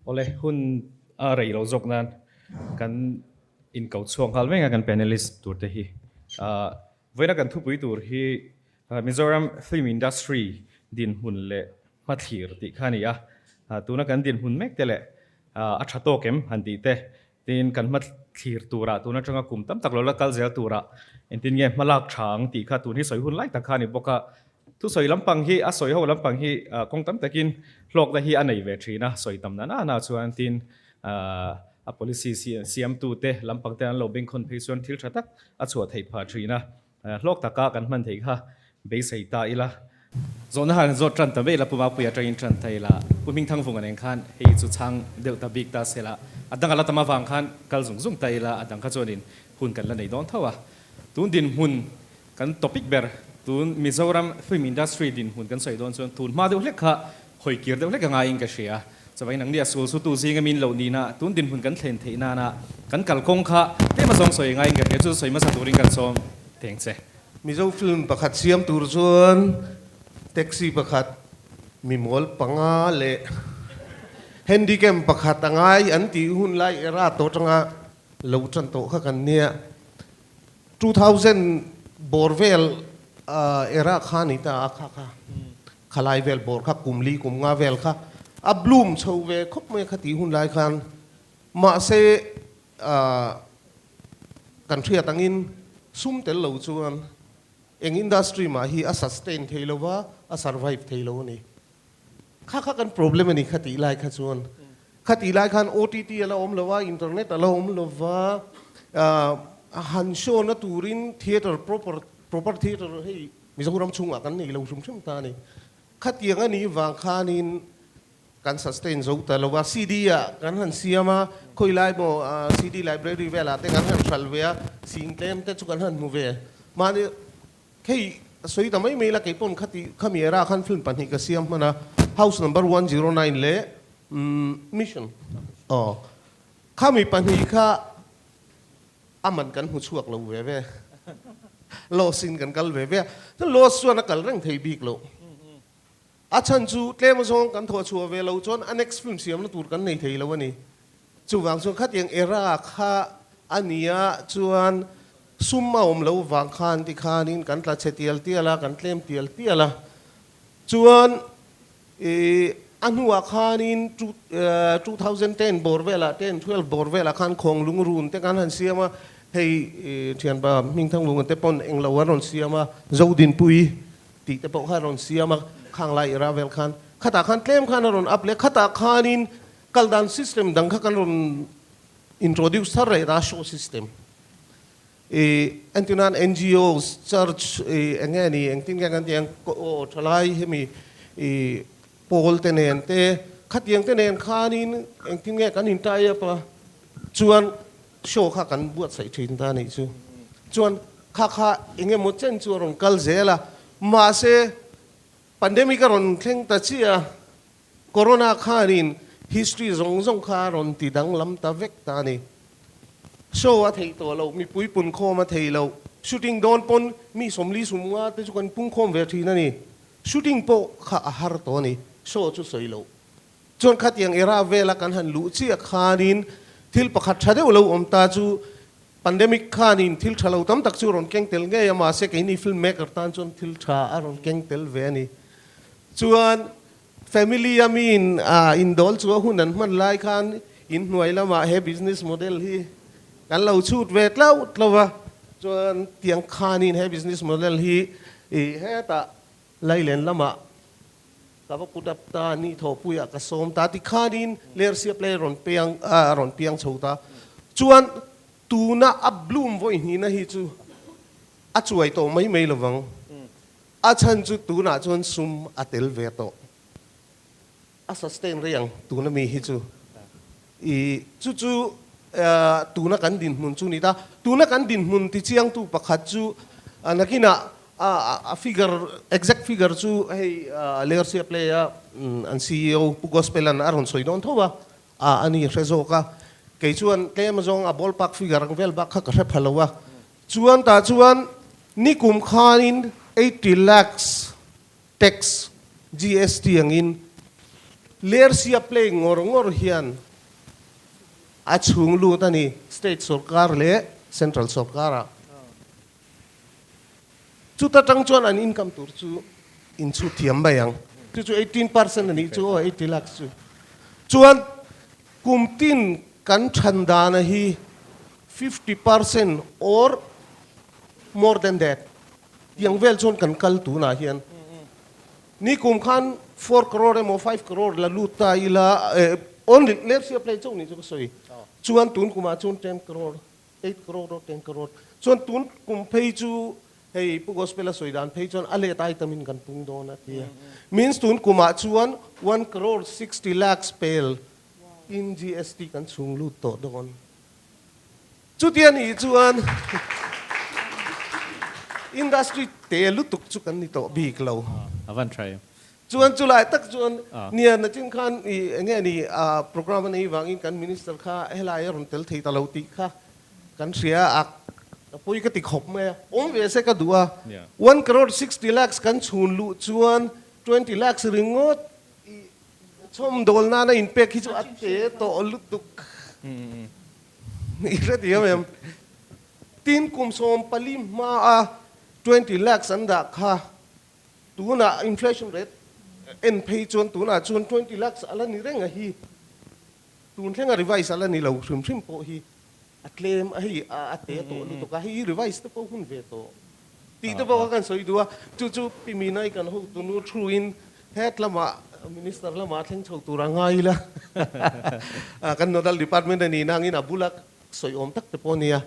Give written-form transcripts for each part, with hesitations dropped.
Awle, hun a rei lo zawk nan kan inko chhuak nghal veng a kan panelist tur te hi. Vawiina kan thupui tur hi Mizoram Film Industry dinhmun leh hmathlir tih kha a ni a. Tuna kan dinhmun mek te leh a tha tawk em han tih te, tin kan hmathlir turah tun atanga kum tam tak lo la kal zel turah engtin nge hmalak tha ang tih kha tun hi sawi hun lai tak kha a ni bawk a. Thusawi lampang hi a sawi ho lampang hi kawng tam takin hlawkna hi a nei ve thin a, sawi tam na na chuan tin a policy siamtute lampang te an lo bengkhawn phei chuan thil tha tak a chhuah theih phah thin a, hlawk taka kan hman theih kha beisei ta ila. Zawhna han zawt tan ta mai ila, Pu Mapuia atangin tan ta ila, Pu Hmingthangvunga nen khan hei chu chhang deuh ta bik ta sela, a dang a la tam avang khan kal zung zung ta ila, a dang kha chuanin hun kan la nei dawn tho a. Tun dinhmun Kan topic ber tun Mizoram film industry dinhmun kan sawi dawn chuan tun hma deuh hlek kha hawi kir deuh hlek a ngaiin ka hria. Chuvangin nangni a sul sutu zinga min loh nihna tun dinhmun kan thlen theih nana kan kalkawng kha tlem a zawng sawi a ngaiin ka hria chu sawi hmasa turin kan sawm teng che. Mizo film pakhat siam tur chuan taxi pakhat, mimawl panga leh handycam pakhat a ngai an tih hun lai era tawh atanga lo tan tawh kha kan nia. 2000 bawr vel era kha ni ta a kha kha khalai vel bawr kha kum li kum nga vel kha a bloom chho ve khawp mai kha tih hun lai khan mahse kan hriat angin sum tel lo chuan eng industry mah hi a sustain thei lo va a survive thei lo a ni. Kha kha kan problem a ni kha tih lai kha chuan. Kha tih lai khan OTT a la awm lo a, internet a la awm lo va, han show na turin theatre proper proper theatre hei Mizoram chhungah kan nei lo hrim hrim ta a ni. Khatiang a nih vang khanin kan sustain zo ta lo a, CD ah kan han siam a, khawi lai maw CD library velah te kan han hral ve a, sing tlem te chu kan han hmu ve. Mahni Hei sawi ta mai mai la kei pawn khati khami era khan film pahnih ka siam hman a, House number 109 leh Mission aw khami pahnih kha a man kan hmu chhuak lo ve ve loss in kan kal ve ve a, chuan loss chuan a kal reng thei bik lo a chhan chu tlem azawng kan thawh chhuah ve lo chuan a next film siamna tur kan nei thei lo a ni. Chuvang chuan khatiang era kha a nia chuan sum a awm lo vang khan tikhanin kan tla chhe tial tial a, kan tlem tial tial a. Chuan ih a hnuah khanin 2010 bawr velah, 10, 12 bawr velah khan khawng lungrun te kan han siam a, hei thianpa Hmingthanglunga te pawn englo an rawn siam a, Zodinpui tih te pawh kha a rawn siam a, khang lai era vel khan. Khatah khan tlem khan a rawn up leh, khatah khanin Kal dan system dang kha kan rawn introduce thar reh ta, show system. I entirnan NGOs, church i eng nge ni, engtin nge kan tih ang, aw thalai hemi i pawl te nen te, khatiang te nen khanin engtin nge kan in tie up a, chuan show kha kan buatsaih thin ta nih chu. Chuan kha kha eng emaw chen chu a rawn kal zel a, mahse pandemic a rawn thleng ta chiah a, Corona khanin history zawng zawng kha a rawn ti danglam ta vek ta a ni. Show a theih tawh loh, mipui punkhawm a thei loh, shooting dawn pawn mi sawmli sumnga te chu kan pungkhawm ve thin a ni. Shooting pawh kha a har tawh a ni, show chu sawi loh. Chuan khatiang era vela kan han luh chiah khanin thil pakhat tha deuh lo awm ta chu pandemic khanin thil tha lo tam tak chu rawn keng tel ngei a, mahse keini film maker tan chuan thil tha a rawn keng tel ve a ni. Chuan family a miin indawl chu a hun an hman lai khan inhnuai lamah he business model hi kan lo chhut ve tlauh tlauh a, chuan tiang khanin he business model hi hetah Lailen lamah ka va put up ta, ni thawhpuiah ka sawm ta ti khanin Lersia play rawn piang a rawn piang chho ta. Chuan tuna a bloom vawi hnihna hi chu a chuai tawh mai mai lovang. A chhan chu tunah chuan sum a tel ve tawh. A sustain rei ang tuna mi hi chu. I chu chu tuna kan dinhmun chu ni ta. Tuna kan dinhmun ti chiangtu pakhat chu nakinah a figure, exact figure chu hei Lersia Play a an CEO Pu Gospel-a'n a rawn sawi dawn tho a, a ni hre zawk a. Kei chuan tlem azawng a ballpark figure ang vel bak kha ka hre pha lo a. Chuan tah chuan nikum khanin 80 lakhs tax GST angin Lersia play ngawr ngawr hian a chhung lut a ni state sorkar leh central sorkar ah. Chuta tang chuan an income tur chu in chhut thiam mai ang. Chu chu 18% a nih chu aw, 80 lakhs chu. Chuan kum tin kan than dana hi 50% or more than that tiang vel chuan kan kal tunah hian. Ni kum khan 4 crore emaw 5 crore la lut ta ila, only Lersia play chauh nih chu ka sawi. Chuan tun kumah chuan 10 crore, 8 crore or 10 crore. Chuan tun kum phei chu hei Pu Gospel a sawi dan phei chuan a let ai tamin kan pung dawn a ti a. Means tun kumah chuan 1 crore 60 lakhs pel in GST kan chhung lut tawh dawn. Chutia nih chuan industry te lutuk chu kan ni tawh bik lo. A van tha em. Chuan chulai tak chuan nia nachin khan i enge ni a program a nei vangin kan minister kha helai a rawn tel thei ta lo tih kha kan hria a, a pawi ka ti khawp mai a. Awm ve se ka duh a, 1 crore 60 lakhs kan chhun luh chuan 20 lakhs ringawt i chhawm dawl nana inpek hi chu a te tawh lutuk. I hre thiam em? Tin kum 14 hmaa 20 lakhs an dah kha tunah inflation rate en phei chuan tunah chuan 20 lakhs a la ni reng a hi. Tun thlenga revise a la ni lo hrim hrim pawh hi a tlem a hei a te tawh lutuk a, hei revise te pawh hun ve tawh tih te pawh kha kan sawi duh a. Chu chu Pi Minai kan hotu nu thu in head lamah Minister lamah thleng chho tur a ngai ila kan nodal department a nih nangin a bula sawi awm tak te pawh a nia.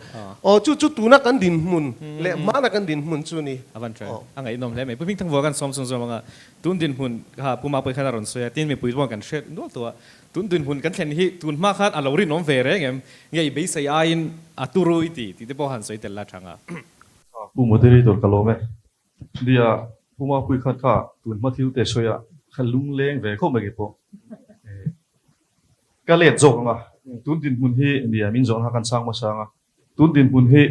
Aw chu chu tuna kan dinhmun leh hmana kan dinhmun chu a ni. A van tha em? A ngaihnawm hle mai. Pu Hmingthangvua kan sawm chung zawm anga tun dinhmun kha Pu Mapui khan a rawn sawi a, tin mipui chuan kan hriat nual tawh a. Tun dinhmun kan thlen hi tun hma khan a lo rinawm ve reng em? Nge i beisei aiin a turu i ti tih te pawh han sawi tel la tha nga. Pu Moderator ka lawm e. Nia, Pu Mapui khan kha tun hma thil te sawi a, kha lungleng ve khawp mai kei pawh. Ka let zawk ang a, tun dinhmun hi nia min zawhna kha kan chhang hmasa ang a, tun dinhmun hi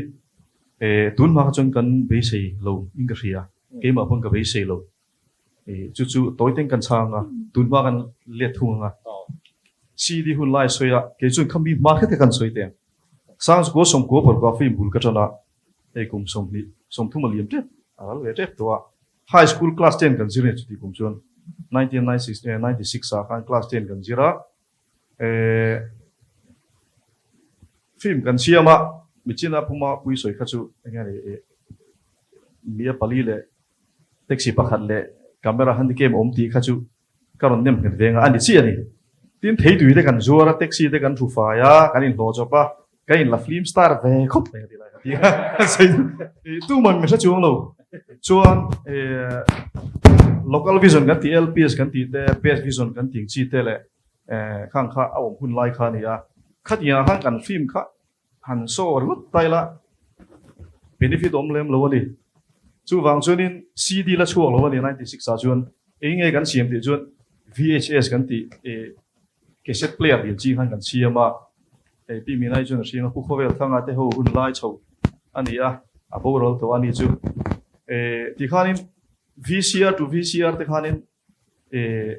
tun hma kha chuan kan beisei lo in ka hria, keimah pawn ka beisei lo. Chu chu tawi teng kan chhang ang a, tun hma kan let thung ang a. CD hun lai sawi a, kei chuan kha mi hma khet kha kan sawi teh ang. Sangchukua sawmkua parukah film bul ka tan a, hei kum 20, 30 a liam tep, a ral ve tep tawh a. High school class 10 kan zir a ni chuti kum chuan 1996 ah khan class 10 kan zir a, eh film kan siam a, michina puma pui sawi kha chu eng nge ni eh mi a pali leh taxi pakhat leh camera handycam awm tih kha chu ka rawn nem nghet veng a, a ni chiah a ni. Tin, theitui te kan zuar a, taxi te kan thu fai a, kan inhlawh chawp a, ka inla film star ve khawp mai a ti lai ka ti a. Tuman min hre chuang lo. Chuan local vision kan tih, LPS kan tih te, best vision kan tih ang chi te leh khang kha a awm hun lai kha a ni a. Khatiangah khan kan film kha Han saw ringawt ta ila benefit awm lem lo a ni. Chuvang chuanin CD la chhuak lo a ni 96 ah chuan eng nge kan siam tih chuan VHS kan tih eh cassette player lian chi khan kan siam a. Hei Pi Minai chuan a hriang a, Pu Khawvel Thanga te ho hun lai chho a ni a, a boral tawh a ni chu. Eh tikhanin VCR to VCR te khanin eh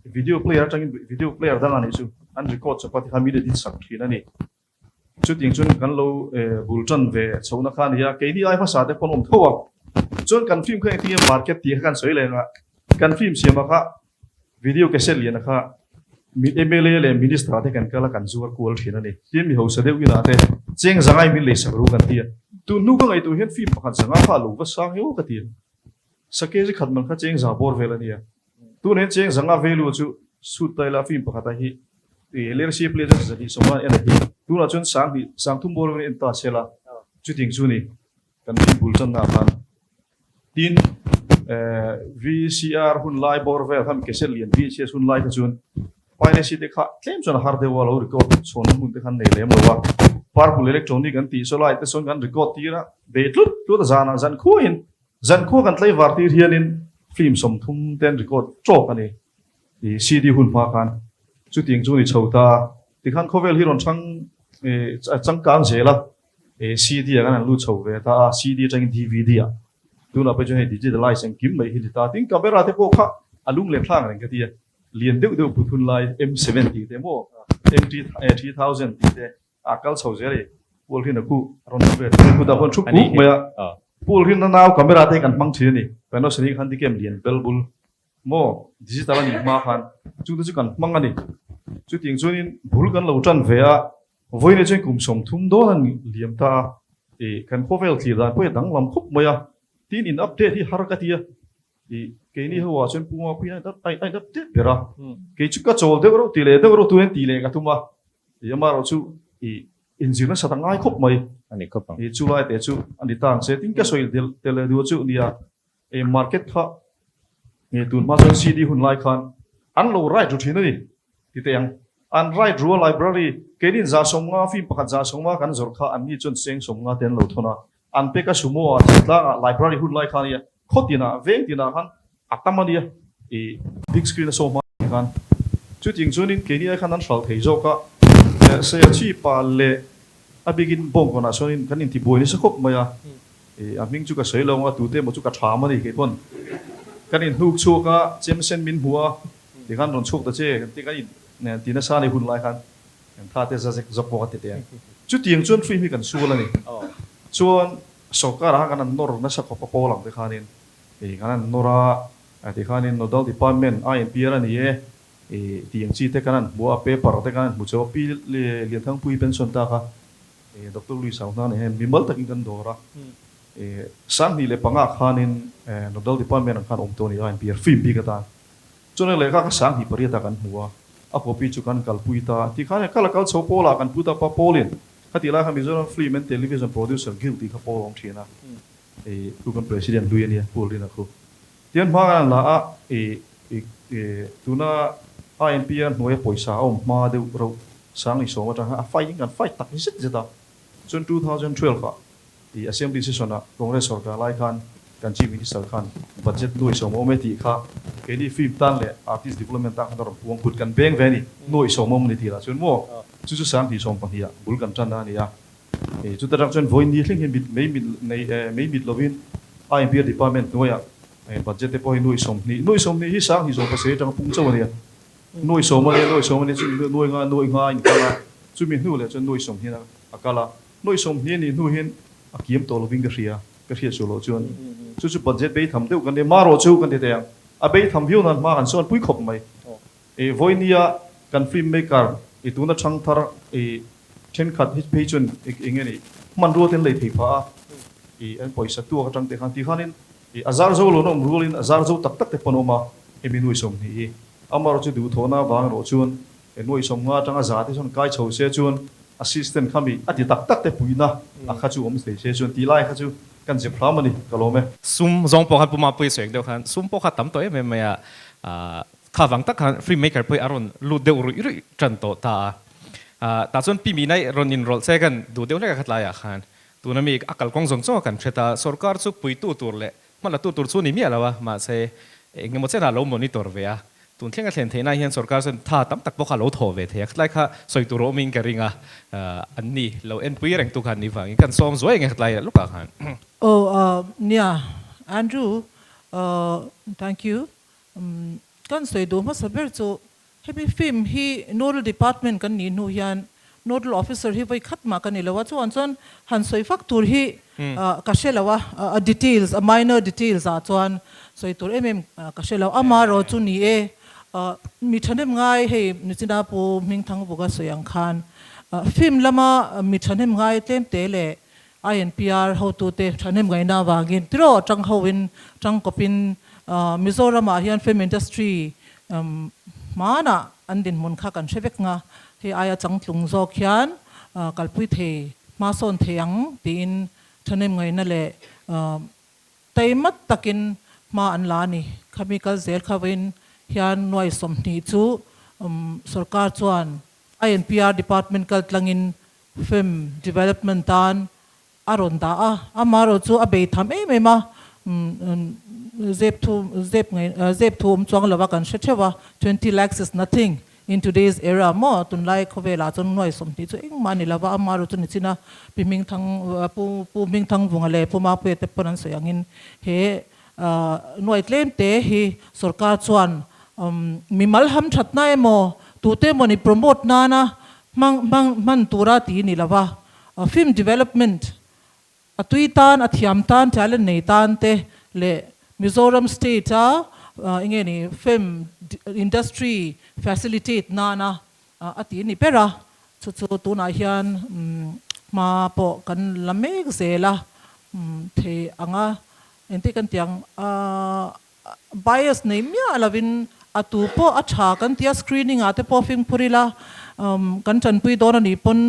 video player atangin video player dang a nih chu an record chawp a tikhan min edit sak thin a ni. Chutiang chuan kan lo bul tan ve chhohna kha a ni a, keini ai hmasa te pawn awm tho a. Chuan kan film kha engtin nge market tih kha kan sawi leh ang a, kan film siamah kha video cassette liana kha mla leh minister te kan kal a kan zuar kual thin a ni. Tin mi hausa deuh inah te cheng zangai min leisak ru kan ti a, tun hnu ka ngaihtuah hian film pakhat zanga kha a lo va sang eo ka ti a. Sake chi khat man kha cheng za bawr vel a nia. Tun hian cheng zanga value chu suit ta ila film pakhat ah hi ih lersia play chuan 250 en a hi. Tunah chuan 2000 3000 bawr vel en ta se la chuting chu ni kan film bul tanna ah khan. Tin eh VCR hun lai bawr vel khan cassette lian VHS hun lai kha chuan piracy te kha tlem chuan a har deuh a lo record chhawnna hmun te khan nei lem lo a. Purple electronic an tih saw lai te sawn kan record tir a bei tlut tlut a zanah zan khuaiin Zankhua kan tlaivar tir hianin film 30 te an record tawk a ni i CD hun hma khan. Chutiang chu ni chho ta. Tikhan khawvel hi rawn chang changkang zel a, CD ah khan an lut chho ve ta a, CD atangin DVD ah. Tunah pawh chuan hei digitalize engkim mai hi ni ta. Tin camera te pawh kha a lung leh thlang reng ka ti a. lian deuh deuh put hun lai M7 tih te maw MT 3000 tih te a kal chho zel i Paul Rin a khu a rawn ve thei kut ah khuan thu kuk mai a Paul Rin a nau camera te kan hmang thin a ni Panasonic handycam lian bel bul maw digital a nih hma khan chu te chu kan hmang a ni chutiang chuanin bul kan lo tan ve a vawiin chuan kum 30 dawn a liam ta a ih kan khawvel thlir dan pawh hi a danglam khawp mai a tin in update hi har ka ti a Ih, keini ho ah chuan Pu Mapuia a in update ber a, kei chu ka chawl deuh reuh ti leh deuh reuh turin tih leh ka tum a, ih amaherawh chu ih inzir nasat a ngai khawp mai. A ni khawp ang. Ih chu lai te chu a ni ta ang che, tin ka sawi tel leh duh chu nia, ih market kha ih tun hma chuan CD hun lai khan an lo write ru thin a ni ti teh ang, an write ru a library keinin 150 film pakhat 150 kan zawrh kha an ni chuan cheng 50 te an lo thawn a, An pek a sumo ah thingtlang ah library hun lai kha a nia, khaw tin ah veng tin ah khan a tam a nia i big screen a show hma khan. Chutiang chuanin keini ai khan an hral thei zawk a, Saya chi pa leh a bikin bawngkawn ah chuanin kan intibuai nasa khawp mai a, i a hming chu ka sawi lo ang a, tute emaw chu ka tham a ni kei pawn. Kan inhnuk chhuak a, chem sen min hmu a, tikhan rawn chhuak ta che kan ti kan in ti nasa a ni hun lai khan. Kan tha te za zek zawk bawk a ti teh a. Chutiang chuan film hi kan sual a ni. Chuan sorkar ah khan kan han nawr nasa khawp a pawl ang te khanin ih kan han nawr a ti khanin nodal department INPR a ni e ih tih ang chi te kan han hmu a paper te kan han hmu cheu a Pi Lianthangpuii pension ta kha ih Doctor Louis Au hna nen hian mimal takin kan dawr a ih 2005 khanin nodal department ang khan awm tawh a ni INPR film bik atan. Chuan lehkha kha 2008 ah kan hmu a, a copy chu kan kalpui ta. Ti khan kal a kal chho Paul ah kan pu ta pa Paul-in khatih lai khan Mizoram Film and Television Producer Guild tih kha Paul a awm thin a, i khu kan President hlui a nia Paul Rina khu. Tian hma kan han la a, i tuna INP a hnuaia pawisa a awm hma deuh reuh 2010 atang khan a fight in kan fight tak zet zet a. Chuan 2012 ah I Assembly session ah Congress sorkar lai khan kan Chief Minister khan budget nuai sawm a awm e tih kha keini film tan leh artist development tan khan a rawn puang kut kan beng ve a ni. Nuai sawm a awm a ni tih lah chuan maw chu chu 2012 ah bul kan tan a ni a. Chuta tang chuan vawiin ni thleng hian mit mei mit nei mei mit lovin IMPR department hnuaiah budget te pawh hi nuai 20 nuai 20 hi 2017 atanga pung chauh a nia. Nuai sawm a nia nuai sawm a nia chumi hnu nuai nga nuai nga a inkal a chumi hnu leh chuan nuai 20 a kal a. Nuai 20 a nih hnu hian a kiam tawh lovin ka hria, ka hriat suh loh chuan chu chu budget bei tham deuh kan ni, marawh chu kan ti thei ang, a bei tham viau nan hma kan sawn pui khawp mai. I vawinia kan film maker i tuna thang thar i thenkhat hi phei chuan eng nge ni hmanrua te an lei thei phah a, i an pawisa tuak atang te khan ti khanin i a zar zo lo na awm rualin a zar zo tak tak te pawn a awm a, hemi nuai 20 hi amarawh chu duhthawhna avang erawh chuan He nuai 50 atanga za te chuan kai chho se chuan assistant kha mi a ti tak tak te puihna a kha chu awm thei se chuan tih lai kha chu kan zep hram a ni, ka lawm e. Sum zawng pawh khan Pu Mapuia sawi deuh khan sum pawh kha tam tawh em em mai a, kha vang tak khan film maker pawh hi a rawn lut deuh ruih ruih tan tawh ta a. Tah chuan Pi Mina rawn inrawlh che kan duh deuh hlek a khatlaiah khan tuna mi a kalkawng zawng zawng a kan hret a, sorkar chu puitu tur leh Hmalatu tur chu ni miah lo a, mahse eng emaw chenah lo monitor ve a, tun thlenga thlen theihna hian sorkar chuan tha tam tak pawh kha lo thaw ve thei a, khatlai kha sawi tur a awmin ka ring a, an ni lo enpui reng tu kha an ni vangin kan sawm zuai enge khatlai lukah khan. Oh nia Andrew thank you kan sawi duh hmasa ber chu Hemi film hi Nodal Department kan nih hnu hian Nodal Officer hi vawi khat mah ka ni lo a, chuan chuan han sawi fak tur hi ka hre lo a, a details, a minor details ah chuan sawi tur em em ka hre lo. Amaherawh chu ni e, mi thahnem ngai hei Nichina Pu Hmingthangvuka sawi ang khan film lama mi thahnem ngai tlem te leh INPR hotute thahnem ngaihna avangin tiraw tang hoin tangkawpin Mizoramah hian film industry hmanah an dinhmun kha kan hre vek nga, hei aia changtlung zawk hian kalpui thei hma sawn thei ang tiin thahnem ngaihna leh taimat takin hma an la a ni. Khami kal zel kha vawiin hian nuai 20 chu sorkar chuan INPR department kaltlangin Film development tan a rawn dah a, amaherawh chu a bei tham em em a, zep thu zep ngei zep thu awm chuang lova kan hre theuh a, 20 lakhs is nothing in today's era maw tunlai khawvelah chuan nuai 20 chu engmah a ni lova, amaherawh chu nichina Pi Hmingthang Pu Pu Hmingthangvunga leh Pu Mapuia te pawn an sawi angin he nuai tlem te hi sorkar chuan. Mimal hamthatna emaw tute emawni promote nana hmang hmang hman tura ti ni lova, film development a tui tan, a thiam tan, talent nei tan te leh Mizoram state a enge ni film industry facilitate nana a ti ni ber a, chu chu tunah hian hma pawh kan la mek zel a, thei anga engtin kan tih ang bias nei miah lovin a tu pawh a tha kan tia screening ah te pawh fimkhur ila kan tanpui dawn a nih pawn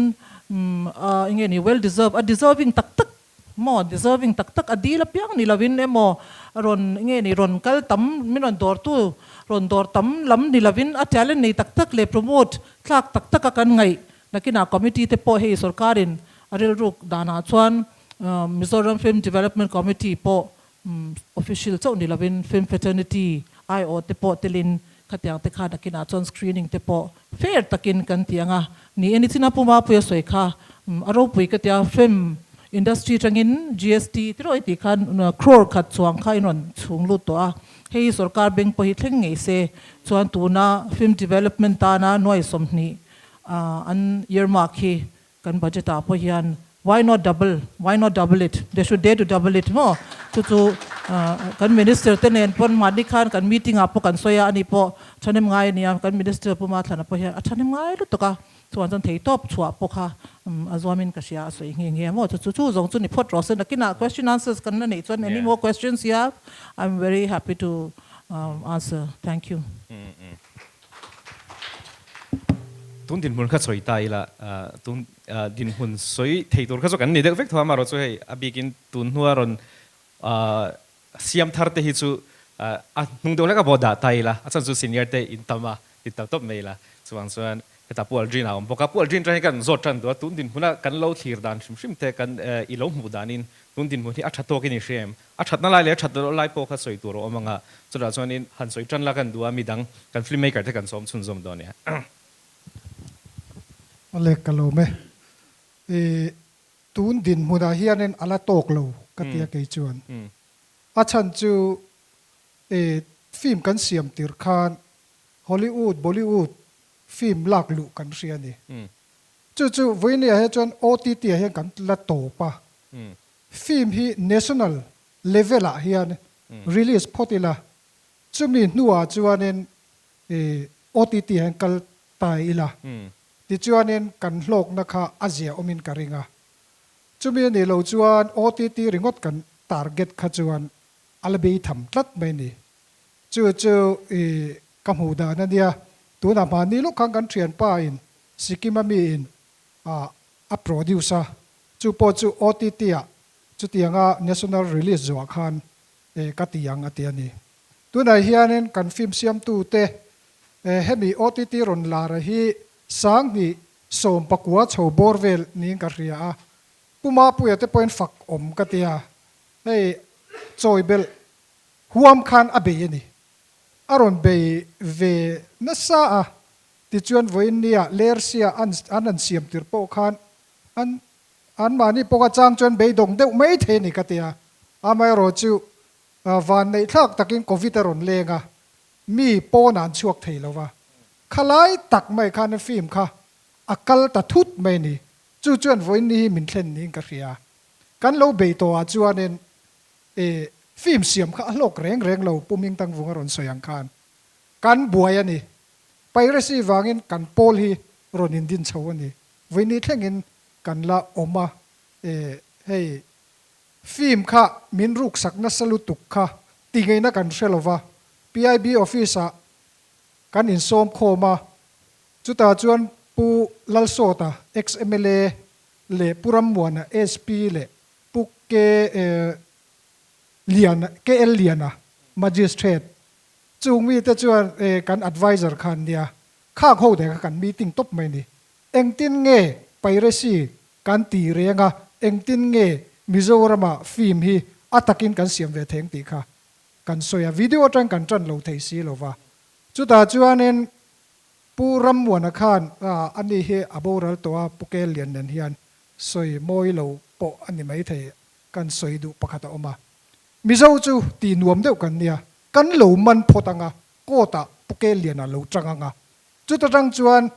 enge ni well deserve a deserving tak tak maw deserving tak tak a dil apiang ni lovin emaw rawn enge ni rawn kal tam min rawn dawr tu rawn dawr tam lam ni lovin a talent nei tak tak leh promote thlak tak tak a kan ngaih nakinah committee te pawh hei sorkarin a rilruk danah chuan Mizoram Film Development Committee pawh Official chauh ni lovin film fraternity aiawh te pawh telin khatiang te kha nakinah chuan screening te pawh fair takin kan ti ang a ni e. Nichina Pu Mapuia sawi kha a ropui ka tia film industry tangin GST ti rawh i tih khan crore khat chuang kha in rawn chhung lut tawh a, hei hi sorkar bank pawh hi thleng ngei se chuan tuna film development tana nuai 20 an earmark hi Kan budget ah pawh hian why not double, why not double it, they should dare to double it maw? Chu chu kan minister te nen pawn mahni khan kan meeting ah pawh kan sawi a, ani pawh thahnem ngai a nia, kan minister Pu Mathlana pawh hian a thahnem ngai lutuk a, chuan chuan theitawp chhuah pawh kha a zuamin ka hria a sawi nghe nghe maw? Chu chu chu zawng chu ni phawt rawh se, nakinah question answers kan la neih chuan any more questions you have, I'm very happy to answer. Thank you. Tun dinhmun kha sawi ta ila, tun dinhmun sawi thei tur kha chu kan ni deuh vek tho a, amaherawh chu hei a bikin tun hnua rawn siam thar te hi chu a hnung deuh hlek a pawh dah ta ila, a chhan chu senior te in tam a, in tam tawp mai ila, chuvang chuan hetah Pu Aldrin a awm bawk a, Pu Aldrin atang hian kan zawt tan duh a, tun dinhmuna kan lo thlir dan hrim hrim te kan i lo hmuh danin tun dinhmun hi a tha tawkin i hria em? A thatna lai leh a that loh lai pawh kha sawi tur a awm ang a, chutah chuanin han sawi tan la kan duh a, midang kan film maker te kan sawm chhunzawm dawn nia. Awle ka lawm e. I tun dinhmunah hianin a la tawk lo ka tia kei chuan. A chhan chu i film kan siam tir khan Hollywood, Bollywood film lak luh kan hria a ni. Chu chu vawinia hi chuan OTT ah hian kan la tawp a. Film hi national level ah hian release phawt ila, chumi hnuah chuanin OTT ah hian kal ta ila, tichuanin kan hlawkna kha a zia awmin ka ring a. Chumi a nih loh chuan OTT ringawt kan target kha chuan a la bei tham tlat mai ni. Chu chu ka hmuh dan a nia. Tunah hmanni lawk khan kan thianpa in Sikkim a mi in a produce a, Chu pawh chu OTT ah chutianga national release zuah khan ka ti ang a ti a ni. Tunah hianin kan film siamtute hemi OTT rawn lar a hi 2019 chho bawr vel niin ka hria a, Pu Mapuia te pawhin fak awm ka ti a, hei chawi belh huam khan a bei a ni. A rawn bei ve nasa a, tichuan vawiin nia Lersia an an siam tir pawh khan An anmahni pawh a chang chuan beidawng deuh mai thei a ni ka ti a, amaherawh chu vanneih thlak takin Covid a rawn leng a, mi pawn ah an chhuak thei lo va, khalai tak mai khan film kha a kal ta thut mai a ni, chu chuan vawiin ni hi min thlen niin ka hria. Kan lo bei tawh ah chuanin film siam kha a hlawk reng reng lo Pu Mingtangvung a rawn sawi ang khan kan buai a ni, piracy vangin kan pawl hi rawn indin chho a ni. Vawiini thlengin kan la awm a, e hei film kha min ruksak nasa lutuk kha ti ngeina kan hre lo va, PIB office ah kan insawm khawm a, chutah chuan Pu Lalsawta ex mla leh Pu Rammuana SP leh Pu Liana KL Liana Magistrate chung mite chuan e kan adviser kha an nia, khak ho te kha kan meeting tawp mai ni. Engtin nge piracy kan ti reng a, engtin nge Mizorama film hi a takin kan siam ve theng tih kha kan sawi a, video atang kan tan lo thei si lo va. Chutah chuanin Pu Rammuana khan ani hi a boral tawh a, Pu Kel Lian nen hian sawi mawi lo pawh a ni maithei, kan sawi duh pakhat a awm a. Mizo chu tih nuam deuh kan nia, kan lo man phawt ang a, court ah Pu Liana lo tang anga. Chuta tang chuan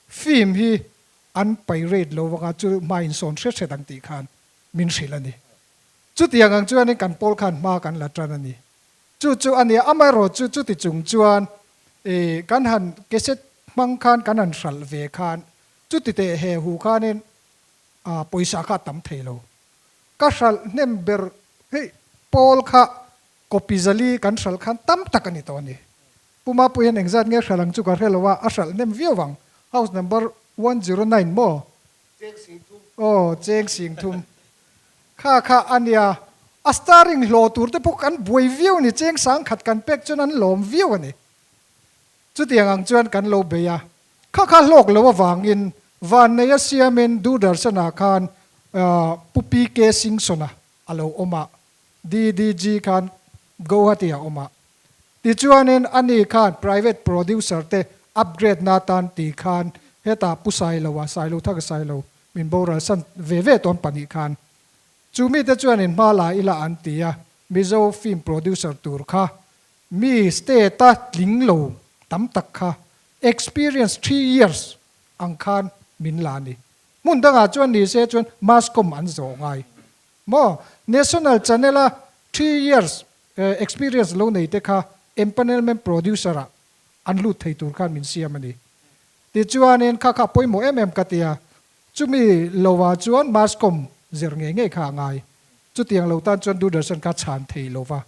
film hi an pirate lo anga chu hma in sawn hret hret ang tih khan min hrilh a ni. Chutiang ang chuanin kan pawl khan hma kan la tan a ni. Chu chu a nia, amaherawhchu chuti chung chuan i kan han cassette hmang khan kan han hralh ve khan chuti teh he hu khanin a pawisa kha a tam thei lo. Ka hralh hnem ber hei pawl kha copy zali kan hralh khan tam tak a ni tawh a ni. Pu Mapui hian engzat nge hralh ang chu ka hre lo a, a hralh hnem viau vang. House number 109 maw? Aw, cheng sing thum. Kha kha a nia, a starring hlawh tur te pawh kan buai viau a ni, cheng sang khat kan pek chuan an lawm viau a ni. Chutiang ang chuan kan lo bei a, kha kha hlawk lo avangin Vanneia siamin Doordarshan-ah khan Pu PK Singson-a a lo awm a, DDG khan Guwahati-ah awm a. Tichuanin ani khan private producer te upgrade na tan ti khan hetah Pu Sailo-a, Sailo Thaka Sailo, min boral san ve ve tawn pahnih khan chu mite chuanin hma la ila an ti a, Mizo film producer tur kha mi state a tling lo tam tak kha experience 3 years ang khan min la ni. Hmun dangah chuan ni se chuan mass comm an zawh ngai maw? National channel a 3 years experience lo nei te kha empanelment producer ah an lut thei tur khan min siam a ni. Tichuanin kha kha pawimawh em em ka ti a, chumi lovah chuan mass comm zir ngei ngei kha a ngai. Chutiang lo tan chuan Doordarshan kha chhan thei lo va.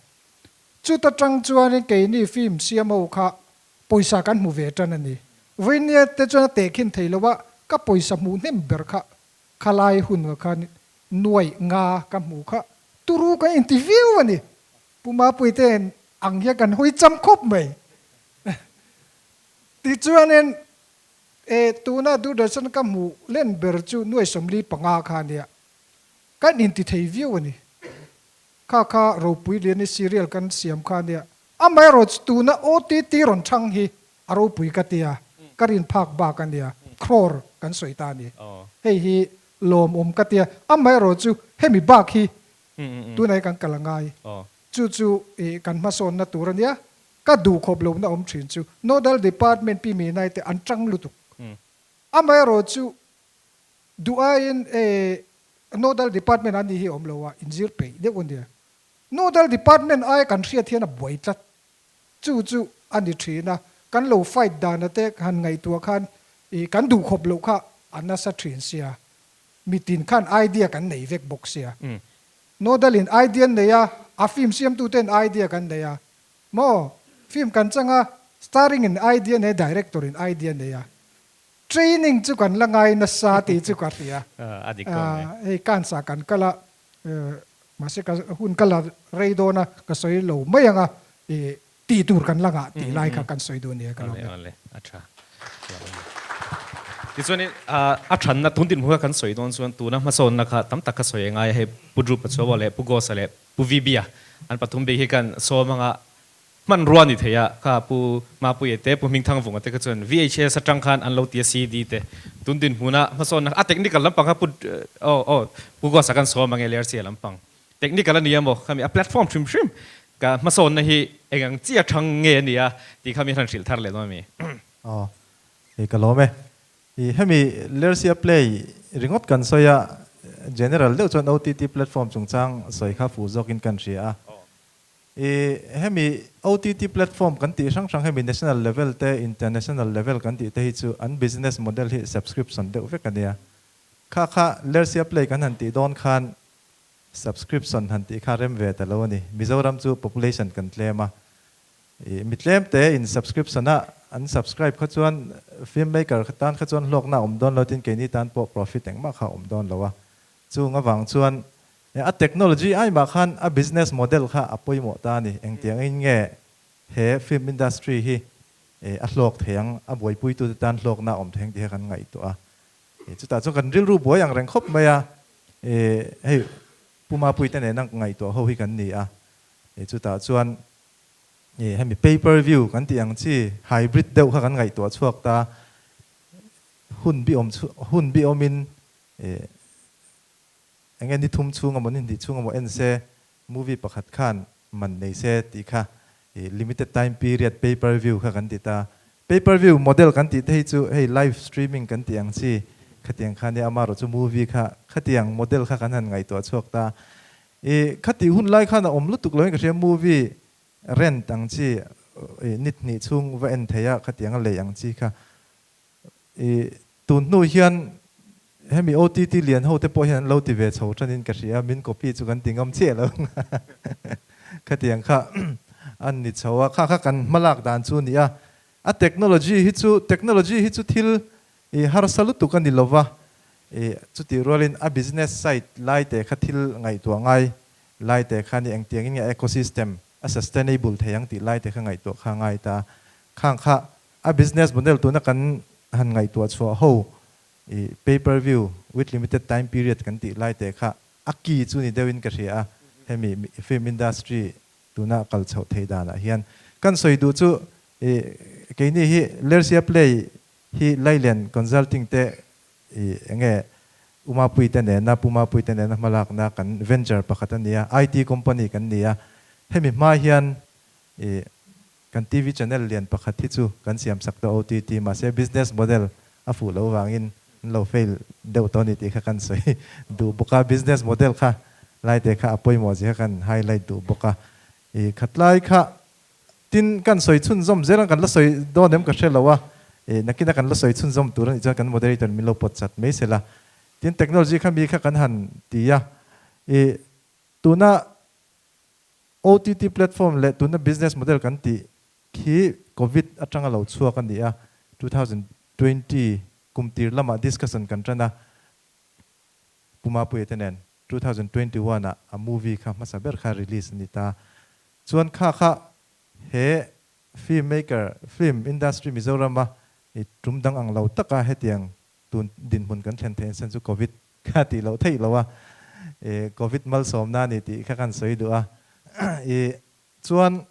Chuta tang chuanin keini film siam ho kha pawisa kan hmu ve tan a ni. Vawinia te chuan a tehkhin thei lo a, ka pawisa hmuh hnem ber kha khalai hun ah khan nuaih nga ka hmuh kha turu kan inti viau a ni. Pu Mapui te ang hian kan hawi cham khawp mai. Tichuanin e tuna Doordarshan ka hmuh len ber chu nuai 45 kha a nia. Kan inti thei viau a ni. Kha kha ropui lian i serial kan siam kha a nia. Amaherawhchu tuna OTT rawn chhang hi a ropui ka tia, ka rin phak bak a nia, crore kan sawi ta a ni. Hei hi lawmawm ka tia. Amaherawhchu hemi bak hi tunah hi kan kal a ngai. Chu chu i kan hmasawnna tur a nia. Ka duh khawp lohna awm thin chu Nodal Department pi Minai te an tang lutuk. Amaherawhchu duh aiin e Nodal Department an nih hi awm lo a, inzir peih deuh a nia. Nodal Department aia kan hriat hian a buai tlat. Chu chu a ni thin a, kan lo fight dana te han ngaihtuah khan i kan duh khawp loh kha a nasa thin sia. Mitin khan idea kan nei vek bawk sia. Nodal in idea an nei a, a film siamtu ten idea kan nei a. Maw? Film kan chang a, starring in idea nei a, director in idea nei a. Training chu kan la ngai nasa tih chu ka hria. A dik ko mai. Hei cancer kan kal a, mahse ka hun ka la rei dawn a, ka sawi lo mai ang a, i tih tur kan la ngah tih lai kha kan sawi duh nia ka lo. Awle awle, a tha. Tichuanin a thanna tun dinhmun kha kan sawi dawn chuan tuna hmasawnna kha tam tak kha sawi a ngai a, hei Pu Drupa Chuaua leh Pu Gosa leh Pu VB-a an pathum bik hi kan sawm anga hmanrua ni thei a, kha Pu Mapuia te, Pu Hmingthangvunga te kha chuan VHS atang khan an lo ti a CD te tun dinhmuna hmasawnna a technical lampang kha Pu aw aw Pu Gosa kan sawm ang e Lersia lampang technical a ni emaw khami a platform hrim hrim ka hmasawnna hi eng ang chi athang nge a nia tih kha mi han hrilh thar leh dawn a mi. Aw hei ka lawm e. I hemi Lersia Play ringawt kan sawi a, general deuh chuan OTT platform chungchang sawi kha fuh zawkin kan hria a. I hemi OTT platform kan tih hrang hrang hemi national level te international level kan tih te hi chu an business model hi subscription deuh vek a nia. Kha kha Lersia Play kan han tih dawn khan subscription han tih kha rem ve ta lo a ni. Mizoram chu population kan tlem a, I mi tlem te in subscription a an subscribe kha chuan film maker tan kha chuan hlawkna a awm dawn lo tin keini tan pawh profit engmah kha a awm dawn lo a. Chung avang chuan a technology ai mah khan a business model kha a pawimawh ta a ni. Engtiang in nge he film industry hi a hlawk thei ang, a buaipuitute tan hlawkna a awm thei ang tih kha kan ngaihtuah a. Chutah chuan kan rilru buai ang reng khawp mai a, hei Pu Mapuite nena ngaihtuah ho hi kan ni a. Chutah chuan hemi pay per view kan tih ang chi hybrid deuh kha kan ngaihtuah chhuak ta, hun bi awm hun bi awmin eng nge ni thum chhung emaw ni hnih chhung emaw en se movie pakhat khan man nei se tih kha. Limited time period pay per view kha kan ti ta. Pay per view model kan tih te hi chu hei live streaming kan tih ang chi khatiang kha nia amarawh chu movie kha khatiang model kha kan han ngaihtuah chhuak ta. I khatih hun lai khan a awm lutuk lo in ka hria movie rent ang chi i nit hnih chhung va en thei a khatiang a lei ang chi kha. I tun hnu hian hemi OTT lian ho te pawh hian an lo ti ve chho thanin ka hria, min copy chu kan ti ngam chiah lo khatiang kha an ni chho a, kha kha kan hmalak dan chu a ni a. A technology hi chu technology hi chu thil i harsa lutuk a ni lo va, i chutih rualin a business side lai te kha thil ngaihtuah ngai lai te kha ni engtiangin nge ecosystem a sustainable thei ang tih lai te kha ngaihtuah kha ngai ta. Khang kha A business model tuna kan han ngaihtuah chhuah ho i pay per view with limited time period kan tih lai te kha a key chu ni deuhin ka hria a, hemi film industry tuna kal chhoh thei danah hian kan sawi duh chu i keini hi Lersia Play hi Lailen Consulting te i enge Umapui te nena Pumapui te nena hmalakna kan venture pakhat a ni a, IT company kan ni a, hemi hma hian i Kan TV channel lian pakhat hi chu kan siam sak tawh OTT mahse business model a fuh loh vangin an lo fail deuh tawh a ni tih kha kan sawi duh bawk a, business model kha laite kha a pawimawh zia kha kan highlight duh bawk a. I khatlai kha tin kan sawi chhunzawm zel ang kan la sawi dawn em ka hre lo a, i nakina kan la sawi chhunzawm tur a nih chuan kan moderator min lo pawt chat mai sela. Tin technology kha mi kha kan han ti a, i tuna OTT platform leh tuna business model kan tih khi Covid atanga lo chhuak a ni a, 2020 kum tir lamah discussion kan tan a, Pu Mapuia te nen 2021 ah a movie kha hmasa ber kha release a ni ta. Chuan kha kha he film maker, film industry Mizorama i tum dang ang lo taka hetiang Tun dinhmun kan thlen theih nsan chu Covid kha tih loh theih lo a, i Covid malsawmna a ni tih kha kan sawi duh a. I chuan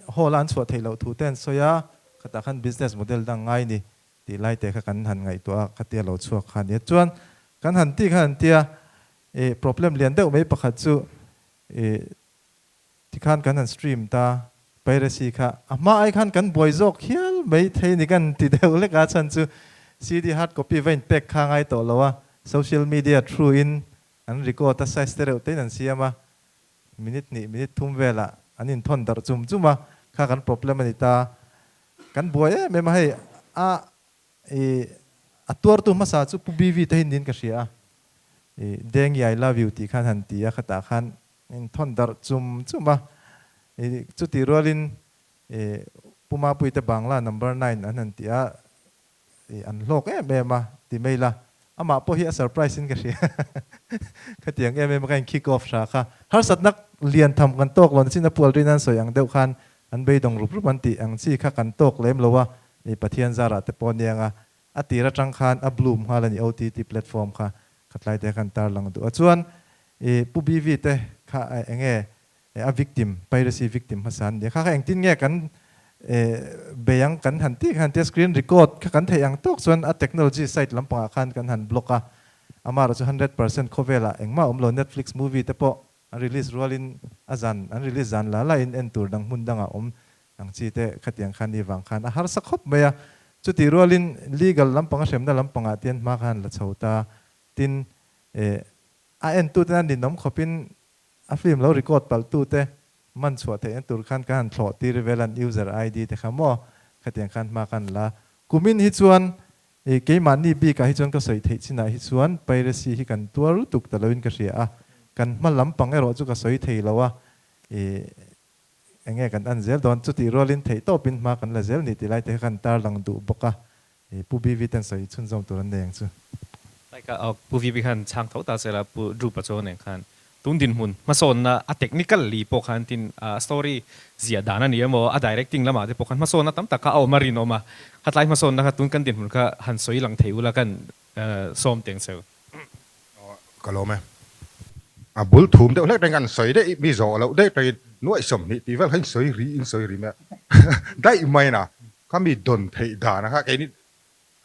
hall a an chhuah theih loh thu te an sawi a, khatah khan business model dang ngai ni tih lai te kha kan han ngaihtuah a, khatia lo chhuak kha a ni a. Chuan kan han tih khan an tia, i problem lian deuh mai pakhat chu i Tikhan kan han stream ta, piracy kha a hma ai khan kan buai zawk hial mai thei ni kan ti deuh lek a, chhan chu CD hard copy va in pek kha ngai tawh lo a, social media through in an record a, size te reuh tein an siam a, minute hnih minute thum velah an in thawn darh chum chum a, kha kan problem a ni ta, kan buai em em a hei a i a tuartu hmasa chu Pu BV te hi niin ka hria a, i Dengi I love you tih khan han ti a, khatah khan In thawn darh chum chum a, i chutih rualin i Pu Mapuite Bangla number nine an han ti a, i an hlawk em em a ti mai la, amah pawh hi a surprise in ka hria khatiang em em a ka in kick off hra kha. Harsatna lian tham kan tawk lo nachin a pual rin an sawi ang deuh khan an beidawng rup rup an tih ang chi kha kan tawk lem lo a, i Pathian zarah te pawh aniang a, a tir atang khan a bloom nghal a ni OTT platform kha khatlai te khan tarlang duh a chuan I Pu BV te kha enge a victim, piracy victim hmasa an nia. Kha kha engtin nge kan bei ang kan han tih khan tia screen record kha kan theih ang tawk chuan a technology site lampangah khan kan han block a. Amaherawh chu 100% khawvelah engmah a awm lo Netflix movie te pawh an release rualin a zan an release zan la la in en tur dang hmun dangah awm ang chi te khatiang khan ni vang khan a harsa khawp mai a. Chutih rualin legal lampang a hremna lampangah tian hma khan la chho ta. Tin A entute a ninawm khawpin a film lo record palhtute man chhuah theihna tur khan ka han thlawh tir vel an user ID te kha maw khatiang khan hma kan la. Kumin hi chuan i keimahni bikah hi chuan ka sawi theih chinah hi chuan piracy hi kan tuar lutuk ta loin ka hria a, kan hma lampang erawh chu ka sawi thei lo a, i enge kan en zel dawn chutih rualin theih tawpin hma kan la zel ni tih lai te kha kan tarlang duh bawk a. I Pu BV ten sawi chhunzawm tur an nei ang chu. Like a Pu VV khan chhang tho ta sela Pu Drew Pachuau nen khan tun dinhmun hmasawnna a technical li pawh khan tin a story ziah dan a ni emaw a directing lamah te pawh khan hmasawnna tam tak kha a awm a rinawm a, khatlai hmasawnna kha tun kan dinhmun kha han sawi lang thei ula kan sawm teng cheu. Ka lawm e. A bul thum deuh hlek reng an sawi daih mi zawh loh daih tawhin nuaih 20 tih vel kha in sawi ri in sawi ri mai a daih mai na kha mi dawn theih dan a kha keini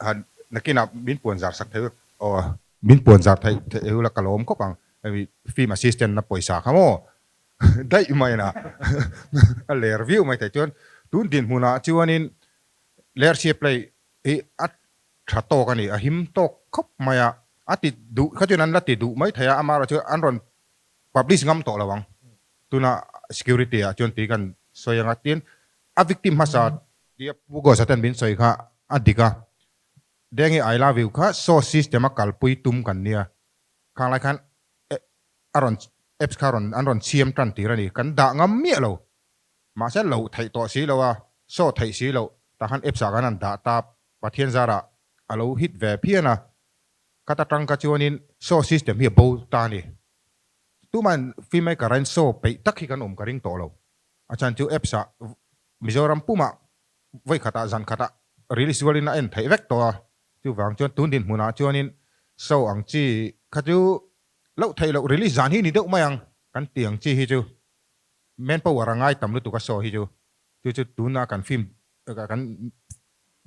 han nakinah min puan zar sak thei aw min puan zar theih theih ula ka lawm khawp ang hemi film assistant na pawisa kha maw. daih mai na a ler viau mai thei. Chuan tun dinhmunah chuanin Lersia play hi a tha tawk a ni, a him tawk khawp mai a, a ti duh kha chuan an la ti duh mai thei a, amaherawhchu an rawn publish ngam tawh lo ang. Tuna security ah chuan tui kan sawi anga tin a victim hmasa tia Pu Ghosa ten min sawi kha a dik a, Dengi I love you kha show system a kalpui tum kan nia, khang lai khan a rawn apps kha rawn an rawn chhiam tan tir a ni, kan dah ngam miah lo, mahse loh theih tawh si lo a, show theih si loh tah khan apps ah khan an dah ta, Pathian zarah a lo hit ve phian a, khata tang kha chuanin show system hi a bo ta a ni. Tumahin filmmaker ah hian show peih tak hi kan awm ka ring tawh lo. A chhan chu apps ah Mizoram pumah vawi khatah zan khatah release rualin a en theih vek tawh a. Chuvang chuan tun dinhmunah chuanin show ang chi kha chu loh theih loh release zan hi ni deuh mai ang kan ti ang chi hi chu manpower a ngai tam lutuk a show hi chu. Chu chu tuna kan film kan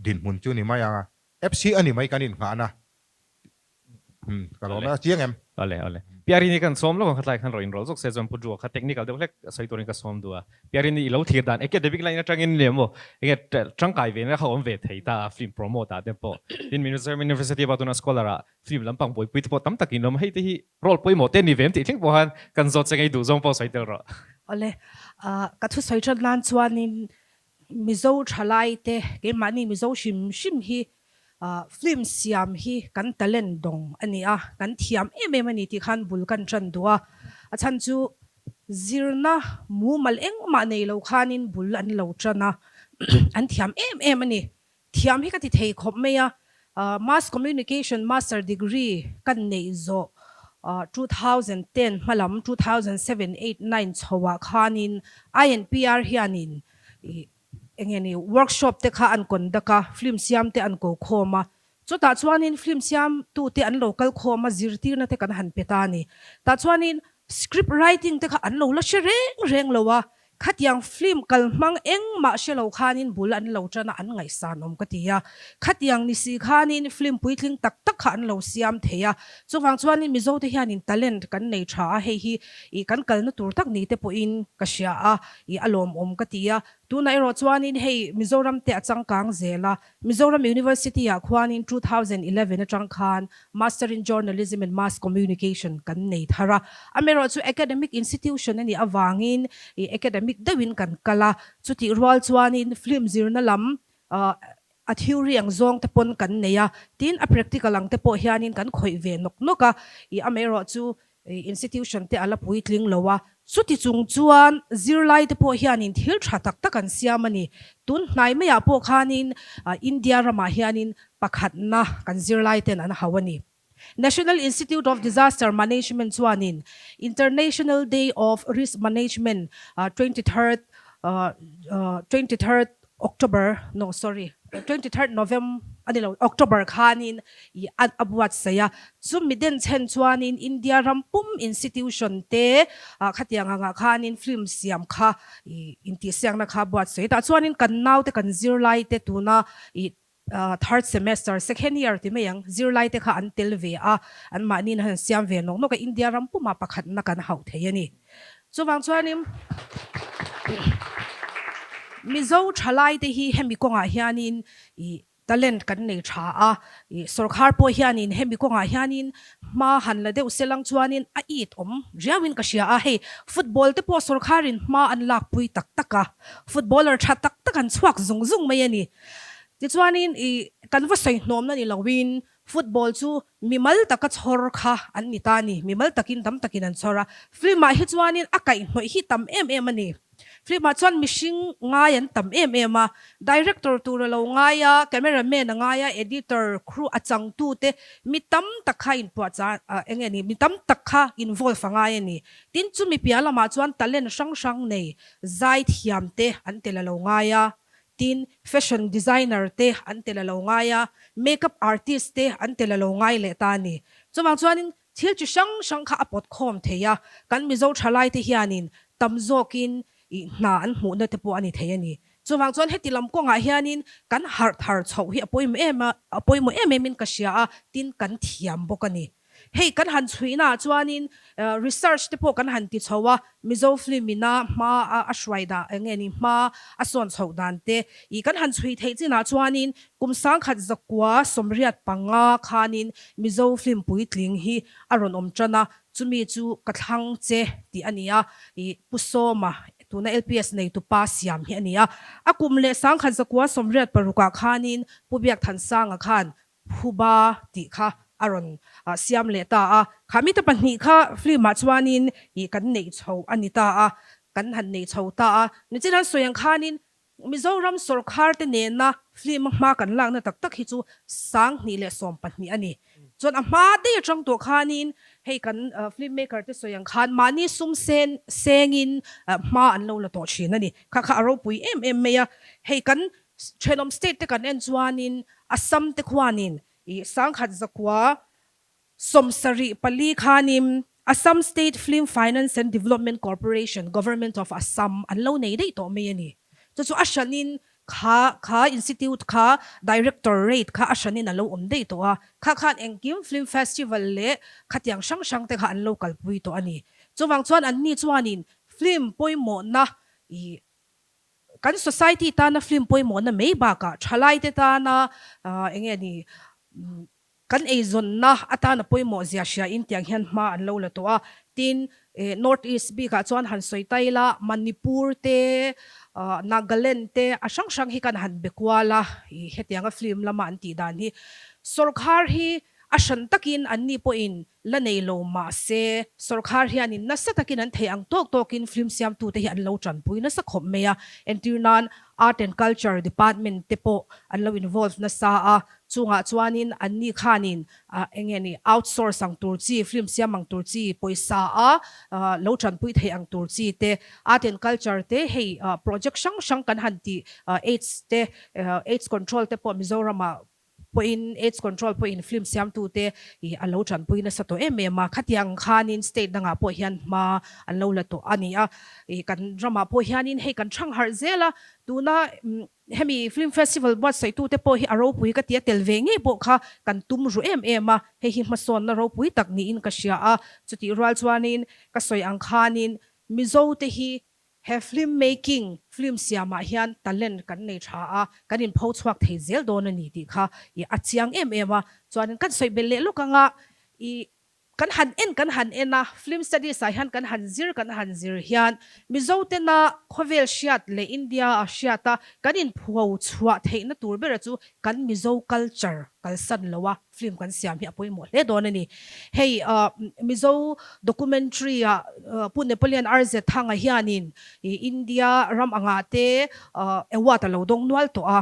dinhmun chu ni mai ang a. Apps hi a ni mai kan innghahna. Umm ka lawm e, a chiang em? Awle awle. Piarini kan sawm lawk ang khatlai khan rawn inrawlh zawk se chuan Pu Drew-a kha technical deuh hlek sawi turin ka sawm duh a. Piarini i lo thlir dan academic line atangin leh maw enge tangkai ve na kha awm ve thei ta a film promote ah te pawh. Tin Mizoram University a tuna scholar ah film lampang buaipui te pawh tam takin awm a, hei te hi role pawimawh te a ni ve em tih thleng pawh khan kan zawt che ngei duh zawng pawh sawi tel rawh. Awle, ka thusawi that nan chuanin Mizo thalai te keimahni Mizo hrim hrim hi Film siam hi kan talent dawng a ni a, kan thiam em em a ni tih khan bul kan tan duh a. A chhan chu zirna mumal engmah nei lo khanin bul an lo tan a, an thiam em em a ni. Thiam hi ka ti thei khawp mai a, Mass Communication Master Degree kan neih zawh 2010 hmalam 2007, 8, 9 chhoah khanin INPR hianin Eng nge ni, workshop te kha an conduct a, film siam te an ko khawm a, chutah chuanin film siam tu te an lo kal khawm a, zirtirna te kan han pe ta a ni. Tah chuanin script writing te kha an lo la hre reng reng lo a, khatiang film kal hmang engmah hre lo khanin bul an lo tan a, an ngaihsan awm ka ti a. Khatiang ni si khanin film puitling tak tak kha an lo siam thei a, chuvang chuanin Mizo te hianin talent kan nei tha a, hei hi ih kan kalna tur tak ni te pawhin ka hria a. I a lawmawm ka ti a, tunah erawh chuanin hei Mizoram te a changkang zel a, Mizoram University ah khuanin 2011 atang khan Master in Journalism and Mass Communication kan nei thar a, amaherawh chu academic institution a nih avangin i academic deuhin kan kal a, chutih rual chuanin film zirna lam a theory ang zawng te pawn kan nei a, tin a practical ang te pawh hianin kan khawih ve nawk nawk a, i amaherawh chu Institution te a la puitling lo a, chuti chung chuan zirlai te pawh hianin thil tha tak tak an siam a ni. Tun hnai maiah pawh khanin India ramah hianin pakhatna kan zirlai ten an hau a ni. National Institute of Disaster Management chuanin International Day of Risk Management 23rd 23rd October, no sorry, 23rd November a ni lo, October khanin i a a buatsaih a, chumi den chhen chuanin India ram pum institution te ah khatiang angah khanin film siam kha i intihsiakna kha a buatsaih a, tah chuanin kan naute kan zirlai te tuna i third semester, second year ti mai ang, zirlai te kha an tel ve a, an mahniin an han siam ve nawk nawk a, India ram pumah pakhatna kan hauh thei a ni. Chuvang chuanin Mizo thalaite hi hemi kawngah hianin ih talent kan nei tha a, ih sawrkhar pawh hianin hemi kawngah hianin hma han la deuh se lang chuanin a it awm riauin ka hria a, hei football te pawh sawrkharin hma an lakpui tak tak a, footballer tha tak tak an chhuak zung zung mai a ni. Tichuanin ih kan va sawi hnawmna ni loin Football chu mimal taka chhawr kha an ni ta a ni. Mimal takin tam takin an chhawr a. Film-ah hi chuanin a kaihhnawih hi tam em em a ni. Film-ah chuan mihring ngai an tam em em a. Director tur a lo ngai a, cameraman a ngai a, editor, crew a changtute mi tam tak kha inpuahchah eng nge ni, mi tam tak kha involve a ngai a ni. Tin, chumi piah lamah chuan talent hrang hrang nei zaithiamte an tel a lo ngai a. Tin, fashion designer te an tel a lo ngai a, makeup artist te an tel a lo ngai leh ta a ni. Chuvang chuanin thil chi hrang hrang kha a pawt khawm thei a, kan Mizo thalai te hianin tam zawkin ih hna an hmuhna te pawh a ni thei a ni. Chuvang chuan heti lam kawngah hianin kan harh thar chhoh hi a pawimawh em a, a pawimawh em emin ka hria a, tin kan thiam bawk a ni. Hei kan han chhuihnaah chuanin research te pawh kan han ti chho a, Mizo film ina hma a hruai dah eng nge ni hma a sawn chhoh dan te i kan han chhui theih chinah chuanin kum 1985 khanin Mizo film puitling hi a rawn awm tan a, chumi chu ka thlang che tih a ni a, i Pu Sawma tuna LPS neitu pa siam hi a ni a. A kum leh 1986 ah khanin Pu Biakthansanga khan Phuba tih kha a rawn siam leh ta a, kha mite pahnih kha film ah chuanin ih kan neih chho a ni ta a, kan han nei chho ta a. Nichin an sawi ang khanin Mizoram sawrkhar te nena film a hma kan lakna tak tak hi chu 2012 a ni. Chuan a hma daih atang tawh khanin hei kan film maker te sawi ang khan mahni sum sen sengin hma an lo la tawh thin a ni. Kha kha a ropui em em mai a, hei kan Thenawm state te kan en chuanin Assam te khuanin ih 1974 khanin Assam State Film Finance and Development Corporation, Government of Assam an lo nei daih tawh mai a ni. Chu chu a hranin kha kha institute kha directorate kha a hranin a lo awm daih tawh a, kha khan engkim film festival leh khatiang hrang hrang te kha an lo kalpui tawh a ni. Chuvang chuan anni chuanin film pawimawhna ih Kan society tana film pawimawhna mai bakah thalaite tana eng nge ni kan eizawnna atana pawimawh zia hria in tiang hian hma an lo la tawh a. Tin, North East bikah chuan han sawi ta ila Manipur te, Nagaland te a hrang hrang hi kan han be kual a, hetianga film lama an tih dan hi. Sawrkhar hi a hran takin anni pawhin La nei lo mah se, sawrkhar hianin nasa takin an theih ang tawk tawkin film siamtute hi an lo tanpui nasa khawp mai a. Entir nan Art and Culture Department te pawh an lo involve nasa a, chungah chuanin anni khanin eng nge ni outsource ang tur chi, film siam ang tur chi, pawisa a lo tanpui theih ang tur chi te, Art and Culture te hei project hrang hrang kan han tih AIDS te, AIDS control te pawh Mizoramah pawhin AIDS control pawhin film siamtute ih a lo tanpui nasa tawh em em a, khatiang khanin state dangah pawh hian hma an lo la tawh a ni a, ih kan ramah pawh hianin hei kan thang harh zel a, tuna hemi film festival buatsaitute pawh hi a ropui ka ti a, tel ve ngei pawh kha kan tum ru em em a, hei hi hmasawnna ropui tak niin ka hria a, chutih rual chuanin ka sawi ang khanin Mizote hi He film making, film siamah hian talent kan nei tha a, kan inpho chhuak thei zel dawn a ni tih kha i a chiang em em a. Chuanin kan sawi belh leh lawk anga i kan han en kan han en a, film studies ah hian kan han zir kan han zir hian Mizo tena khawvel hriat leh India a hriat a kan inpho chhuah theihna tur bera chu kan Mizo culture kalsan lo a. Film kan siam hi a pawimawh hle dawn a ni. Hei Mizo documentary ah Pu Napoleon RZ Thanga hianin India ram angah te award a lo dawng nual tawh a.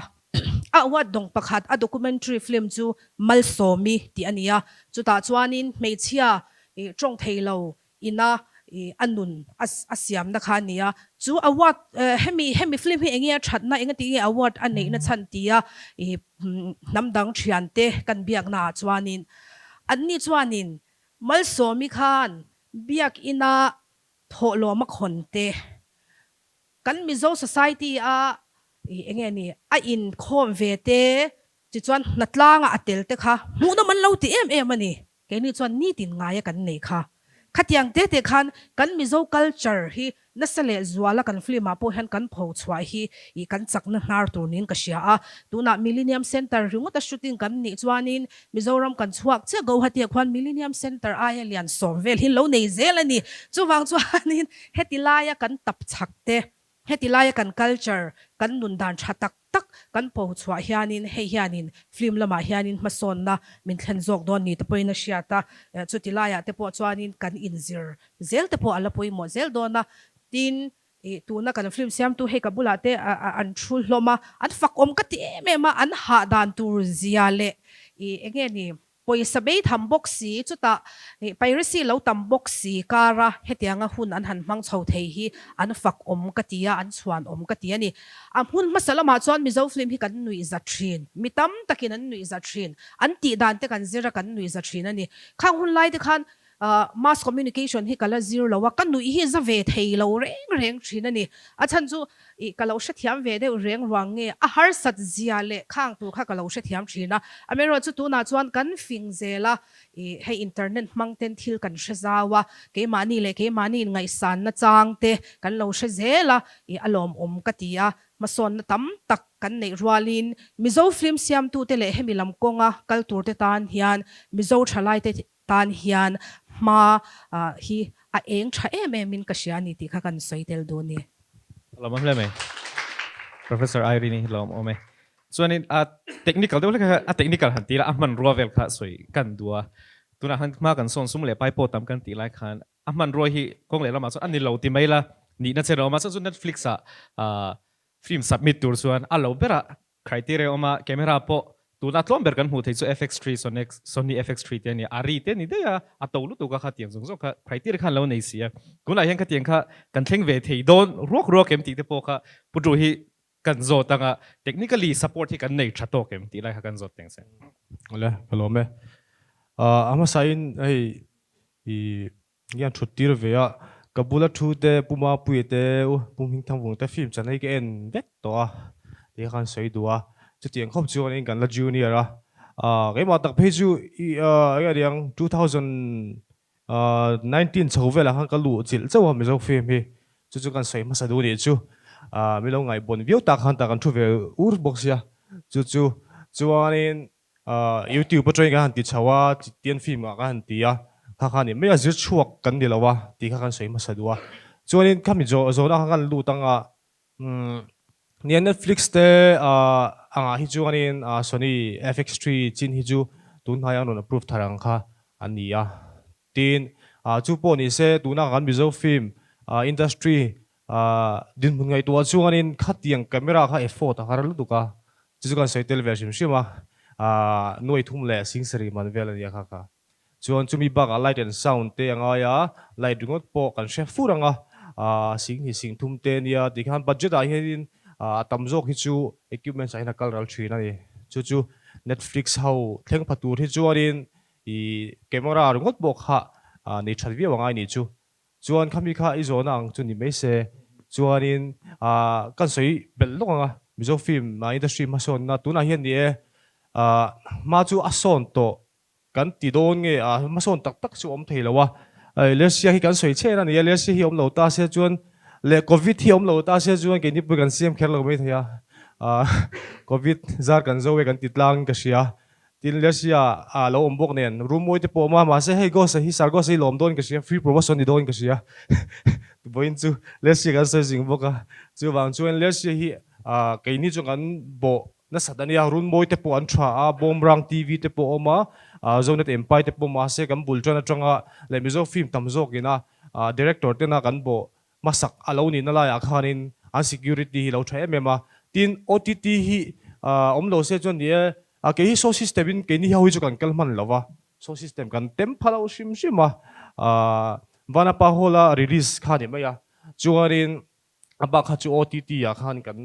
A award dawng pakhat a documentary film chu Malsawmi tih a ni a. Chutah chuanin hmeichhia tawng thei lo ina a nun a siamna kha a ni a, chu award hemi hemi film hi enge a thatna engati nge award a neihna chhan tia hnam dang thiante kan biakna ah chuanin anni chuanin Malsawmi khan biakina thawhlawm a khawn te kan Mizo society a enge ni a inkhawm ve te tichuan hnatlanga a tel te kha hmuhnawm an lo ti em em a ni. Keini chuan nitin ngaia kan nei kha. Khatiang te te khan kan Mizo culture hi nasa leh zuala kan film ah pawh hian kan pho chhuah hi ih kan chakna hnar tur niin ka hria a. Tunah Millennium Centre ringawta shooting kan nih chuanin Mizoram kan chhuak chiah Guwahati ah khuan Millennium Centre aia lian sawm vel hi lo nei zel a ni. Chuvang chuanin heti laia kan tap chak te Heti laia kan culture, kan nun dan tha tak tak kan po chhuah hianin hei hianin film lamah hianin hmasawnna min thlen zawk dawn ni te pawhin a hriat a, chuti laiah te pawh chuanin kan inzir zel te pawh a la pawimawh zel dawn a. Tin, ih tuna kan film siamtu hei ka bulah te an thu hlawm a, an fakawm ka ti em em a, an hah dan tur zia leh ih enge ni Pawisa bei tham bawk si, chutah piracy lo tam bawk si kara hetianga hun an han hmang chho thei hi an fak awm ka ti a, an chhuan awm ka ti a ni. A hmun hmasa lamah chuan Mizo film hi kan nuih za thin, mi tam takin an nuih za thin, an tih dan te kan zir a kan nuih za thin a ni. Khang hun lai te khan. Mass communication hi ka la zir lo a, ka nuih hi za ve thei lo reng reng thin a ni. A chhan chu ih ka lo hrethiam ve deuh reng ruang nge a harsat zia leh khang tur kha ka lo hrethiam thin a. Amaherawhchu tunah chuan kan fing zel a, ih hei internet hmang ten thil kan hre zau a, keimahni leh keimahni inngaihsanna chang te kan lo hre zel a, ih a lawmawm ka ti a. Hmasawnna tam tak kan neih rualin Mizo film siamtute leh hemi lam kawnga kal turte tan hian Mizo thalaite tan hian hma hi a eng tha em em in ka hria a ni tih kha kan sawi tel duh a ni. A lawmawm hle mai. Professor Irene hi lawmawm e. Chuanin a technical deuh hlek kha a technical han ti la a hmanrua vel kha sawi kan duh a. Tunah khan hma kan sawn sum leh pai pawh tam kan tih lai khan a hmanrua hi kawng leh lamah chuan a ni lo ti mai la nihna chen a awm a. Chuan chu Netflix ah Film submit tur chuan a lo berah criteria awm a, camera pawh tuna tlawm ber kan hmuh theih chu FX3 Sonex Sony FX3 te a ni a, a ri te a ni daih a, a to lutuk a khatiang zawng zawng kha criteria khan lo nei si a, tunah hian khatiang kha kan thleng ve thei dawn ruak ruak em tih te pawh kha Pu Drew hi kan zawt ang a, technically support hi kan nei tha tawk em tih lai kha kan zawt teng se. Awle, ka lawm e. A hmasain hei i Nge an thut tir ve a, ka bula thu te Pu Mapuia te u Pu Hmingthangvung te film chan hi ka en vek tawh a tih kha kan sawi duh a, chutiang khawp chuan in kan la junior a, ah keimah tak phei chu i ah enge niang 2019 chho velah khan ka luh chilh chauh a Mizo film hi, chu chu kan sawi hmasa duh nih chu, ah min lo ngaihbawn viau tak khan tah kan thu ve ur bawk sia, chu chu chuanin Youtube atangin kan han ti chho a, Tian film ah kan han ti a, kha kha ni mai a, zir chhuak kan ni lo a tih kha kan sawi hmasa duh a. Chuanin khami zawhna kha kan lut ang a, nia Netflix te angah hi chuanin Sony FX3 chin hi chu tun hnaiah an rawn approve thar ang kha a ni a. Tin, chu pawh ni se tuna kan Mizo film industry Dinhmun ngaihtuah chuanin khatiang camera kha effort a har lutuk a, chu chu kan sawi tel ve hrim hrim a, nuai thum leh sing sarih man vel a nia kha kha. Chuan chumi bakah light and sound te a ngai a, light ringawt pawh kan hre fur ang a, sing hnih sing thum te nia tikhan budget ah hianin a tam zawk hi chu equipments ah hian a kal ral thin a ni. Chu chu Netflix ho thleng pha tur hi chuanin i camera ringawt pawh kha nei that viau a ngai nih chu. Chuan khami kha i zawhna ang chu ni mai se. Chuanin ah kan sawi belh lawk ang a, Mizo film industry hmasawnna tunah hian ni e, ah hma chu a sawn tawh kan ti dawn nge ah hmasawn tak tak chu awm thei lo a, Lersia hi kan sawi chhen a ni a, Lersia hi awm lo ta se chuan leh Covid hi awm lo ta se chuan keini pawh kan siam kher lo mai thei a, ah Covid zar kan zo e kan ti tlangin ka hria. Tin Lersia ah lo awm bawk nen room mawi te pawh awm a, mahse hei Ghost a hi Sir Ghost a hi lawm dawn ka hria, free promotion ni dawn ka hria vawiin chu Lersia kan sawi zing bawk a, chuvang chuan Lersia hi ah keini chuan kan bawh nasat a nia, room mawi te pawh an tha a, Bawmrang TV te pawh a awm a, ah Zonet Empire te pawh mahse kan bul tan atanga leh Mizo film tam zawkin a ah director tena kan bawh hmasak a lo nihna laiah khanin an security hi lo tha em em a, tin OTT hi awm lo se chuan ni e, kei hi show system in keini ho hi chu kan kal hman lo va, show system kan tem pha lo hrim hrim a, Vanapa Hall a release kha ni mai a, chuanin a bak kha chu OTT ah khan kan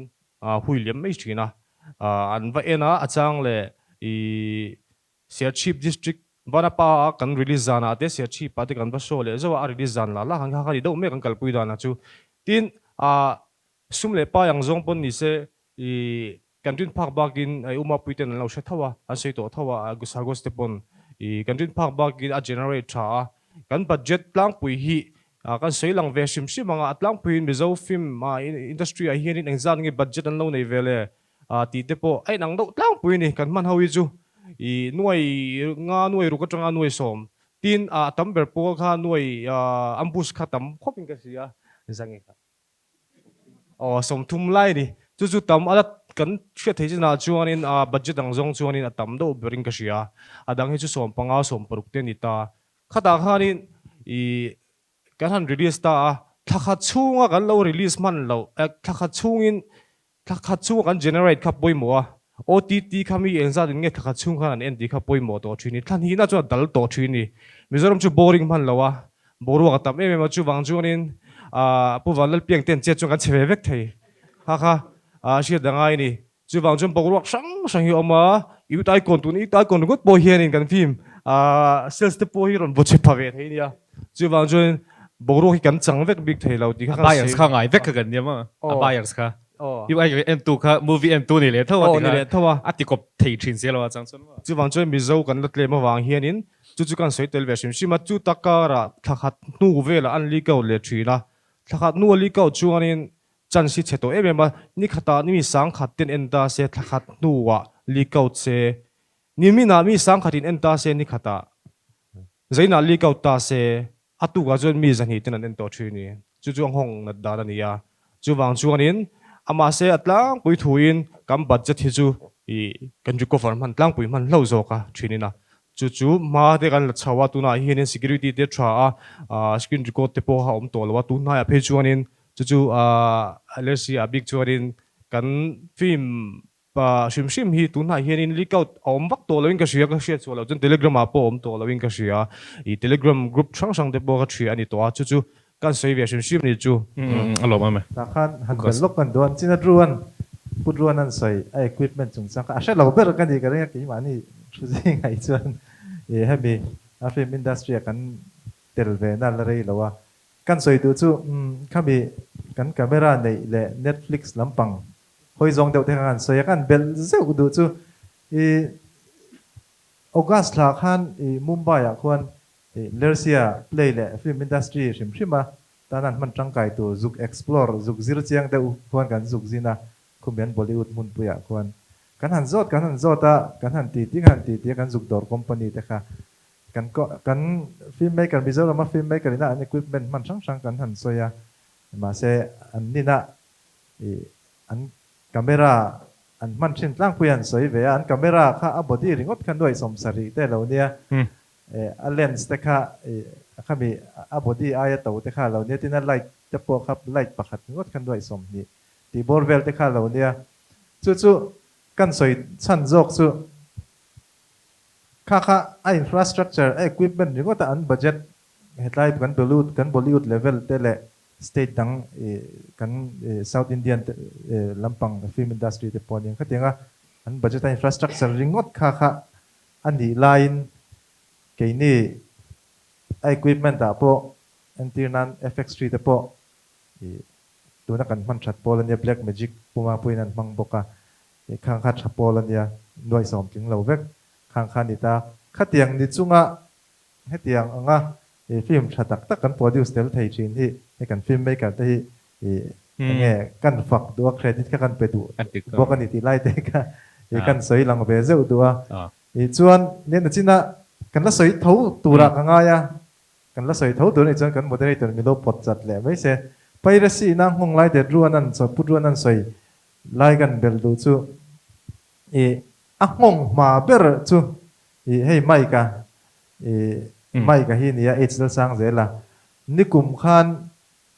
hui liam mai thin a, an va en a, a chang leh ih Serchhip District Vanapa a kan release zanah te Serchhip ah te kan va show leh zauh a, a release zan lah lah khan kha kha ni deuh mek an kalpui danah chu. Tin, ah sum leh pai ang zawng pawn ni se ih kan rin phak bakin ih Umapui ten an lo hre tho a, an sawi tawh tho a, Gusagos te pawn ih kan rin phak bakin a generate tha a, kan budget tlangpui hi ah kan sawi lang ve hrim hrim ang a, a tlangpuiin Mizo film ah industry ah hianin engzat nge budget an lo nei ve le? Ah tih te pawh a inang deuh tlangpui a ni, kan hman ho hi chu ih nuai nga nuai ruk atanga nuai sawm tin ah a tam ber pawl kha nuai ah ambush kha tam khawp in ka hria zange kha aw sawmthum lai a ni, chu chu tam a la kan hriat theih chinah chuanin ah budget ang zawng chuanin a tam deuh berin ka hria, a dang hi chu 15 16 te a ni ta, khatah khanin ih kan han release ta a, thla khat chhunga kan lo release hman loh eh thla khat chhungin Thla khat chhunga kan generate kha pawimawh a, OTT kha mi engzat in nge thla khat chhung khan an en tih kha pawimawh tawh thin i, thla hnihna chuan a dal tawh thin i, Mizoram chu boring hman lo a, boruak a tam em em a, chuvang chuanin aah Pu Vanlalpiang te an chet chuan kan chhe ve vek thei kha kha aah hriat a ngai a ni. Chuvang chuan boruak hrang hrang hi a awm a, Youth Icon tun Youth Icon ringawt pawh hianin kan film. Sales te pawh hi rawn vaw chhe pha ve thei nia. Chuvang chuan boruak hi kan chang vek bik thei lo tih kha kan sawi. A buyers kha ngai vek kha kan nia maw? A buyers kha. Ui entu kha movie entu ni leh tho a ti kha. A ti kawp thei thin si lo a chang chuan maw? Chuvang chuan Mizo kan la tlem avang hianin chu chu kan sawi tel ve hrim hrim a. Chu tak karah thla khat hnu velah an leak out leh thin a. Thla khat hnu a leak out chuanin chance hi chhe tawh em em a. Ni khatah mi sangkhat ten en ta se thla khat hnuah leak out se Niminah mi sangkhatin en ta se ni khatah Zainah leak out ta se a tukah chuan mi zahnih ten an en tawh thin i chu chu a nghawng nat dan a ni a. Chuvang chuanin amah se a tlangpui thuin kan budget hi chu ih kan recover hman tlangpui hman hlauh zawk a thinin a. Chu chu hma te kan la chho a tunah hianin security te tha a screen record te pawh a awm tawh lo a tunhnaiah phei chuanin chu chu LSC ah bik chuanin kan film Pa hrim hrim hi tunah hianin leak out a awm vak tawh loin ka hria, ka hriat chhuah loh chuan Telegram ah pawh a awm tawh loin ka hria. Ih Telegram group hrang hrang te pawh ka hria a ni tawh a, chu chu kan sawi ve hrim hrim a ni chu. A lawm em e. Tah khan han bel lawk kan duh a, China Druan, Pu Druan an sawi a equipment chungchang kha a hre lo ber ka ni ka ring a, keimahni thu zingah hi chuan ih hemi a film industry ah kan tel ve na la rei lo a, kan sawi duh chu umm khami kan camera neih leh Netflix lampang Hawi zawng deuh te kha kan sawi a, kan belh zeuh duh chu i August thla khan i Mumbai ah khuan i Lersia play leh film industry hrim hrim a tan an hman tangkai tur zuk explore zuk zir chiang deuh khuan kan zuk zin a, khumian Bollywood hmunpui ah khuan kan han zawt kan han zawt a, kan han ti ti kan han ti ti a kan zuk dawr company te kha kan kan film maker Mizoram a film maker ina an equipment hman hrang hrang kan han sawi a, mahse an nina Ih an camera an hman thin tlangpui an sawi ve a, an camera kha a body ringawt kha nuaih 70 te lo nia, eh a lens te kha ih khami a body aia to te kha lo nia, tin a light te pawh kha light pakhat ringawt kha nuaih 20 tih bawr vel te kha lo nia. Chu chu kan sawi chhan zawk chu kha kha a infrastructure a equipment ringawt a an budget hetlai kan Bollywood kan Bollywood level te leh State dang kan South Indian te lampang film industry te pawh aniang khatiang a, an budget a infrastructure ringawt kha kha a nih laiin keini a equipment ah pawh entir nan FX3 te pawh tuna kan hman that pawl ania Black Magic puma puiin an hmang bawk a, khang kha tha pawl ania nuaih sawm tling lo vek khang kha a ni ta. Khatiang ni chunga Hetiang anga film tha tak tak kan produce tel thei thin hi hei kan film maker te hi enge kan fak duh a credit kha kan pe duh bawk a ni tih lai te kha kan sawi lang ve zeuh duh a. Chuan Lian Nachina kan la sawi tho turah ka ngai a, kan la sawi tho tur a nih chuan kan moderator milo pawt chat leh mai se. Piracy ina nghawng lai det ruan an sawi put ruan an sawi lai kan bel duh chu a nghawng hma ber chu Ih hei Mike a, ih Mike a hi nia H Lalsang zel a, nikum khan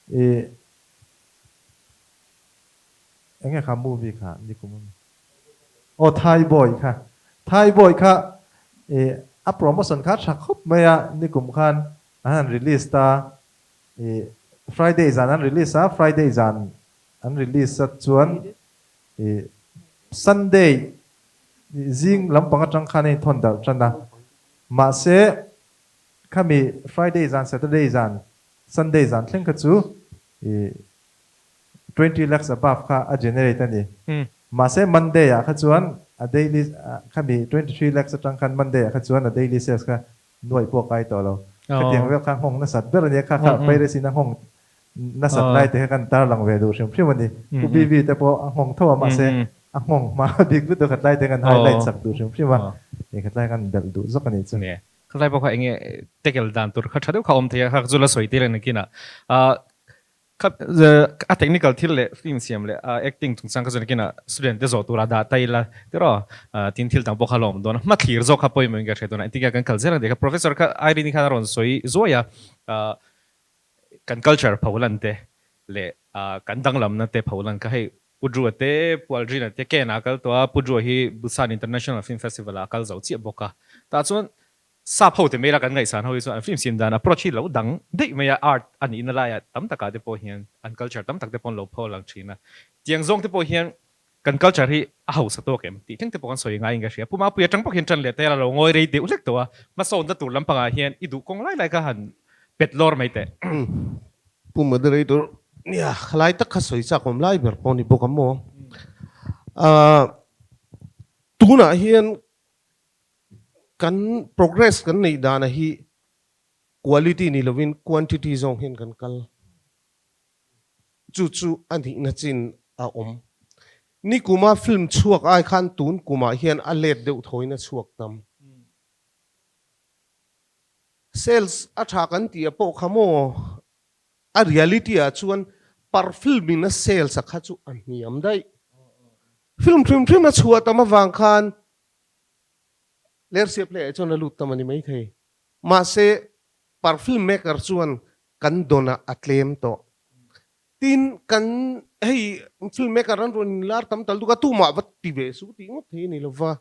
ih enge kha movie kha nikum a mi? Aw Thai Boy kha, Thai Boy kha ih a promotion kha a tha khawp mai a, nikum khan an han release ta, ih Friday zan an release a, Friday zan an release a chuan ih Sunday Zing lampang atang khan a inthawn darh tan a, mahse khami Friday zan, Saturday zan, Sunday zan thleng kha chu ih 20 lakhs above kha a generate a ni. Mahse Monday ah kha chuan a daily khami 23 lakhs atang khan Monday ah kha chuan a daily sales kha nuaih pawh a kai tawh lo. Khatiang vel kha nghawng nasat ber a nia, kha kha piracy na nghawng nasat lai te kha kan tarlang ve duh hrim hrim a ni. Pu BV te pawh a nghawng tho a mahse a nghawng hma bik lutuk khat lai te kan highlight sak duh hrim hrim a, eng khat lai kan belh duh zawk a nih chu. Nia, khat lai pawh kha enge tackle dan tur kha tha deuh kha awm thei a, kha chu la sawi tir a ni kinah. Kha a technical thil leh film siam leh acting chungchang kha chuan kinah student te zawh tura dah ta ila tiraw tin thil dang pawh kha la awm dawn a, hma thlir zawk kha pawimawh in ka hre dawn a, engtin nge kan kal zel ang tih kha professor kha Irene khan a rawn sawi zuai a, kan culture pholan te leh kan danglamna te pholan kha hei Pu Drew-a te, Pu Aldrin-a te Ken-a a kal tawh a, Pu Drew-a hi Busan International Film Festival-ah a kal zo chiah bawk a, tah chuan Sap ho te mail a kan ngaihsan ho hi chuan an film siam dan approach hi lo dang daih mai a, art a nihna laiah tam takah te pawh hian an culture tam tak te pawh an lo pho lang thin a. Tiang zawng te pawh hian Kan culture hi a hausa tawk em tih thleng te pawh kan sawi ngaiin ka hria. Pu Mapuia atang pawh hian tan leh tel a lo ngawi rei deuh hlek tawh a, hmasawnna tur lampangah hian i duh kawng lai lai kha han pet lawr mai teh. Pu Moderator, nia khalai tak kha sawi chak awm lai ber pawh ni bawk ang maw? Tunah hian kan progress kan neih dana hi quality ni lovin quantity zawng hian kan kal. Chu chu a nihna chin a awm. Nikuma film chhuak ai khan tun kumah hian a let deuh thawiin a chhuak tam. Sales a tha kan tih a pawh kha maw? A reality ah chuan per film in a sales a kha chu a hniam daih. Film hrim hrim a chhuah tam avang khan Lersia play ah chuan a lut tam a ni maithei. Mahse per film maker chuan kan dawn ah a tlem tawh. Tin, kan hei film maker an rawn inlar tam tal duk a, tumah va ti ve suh tih ngawt thei a ni lova,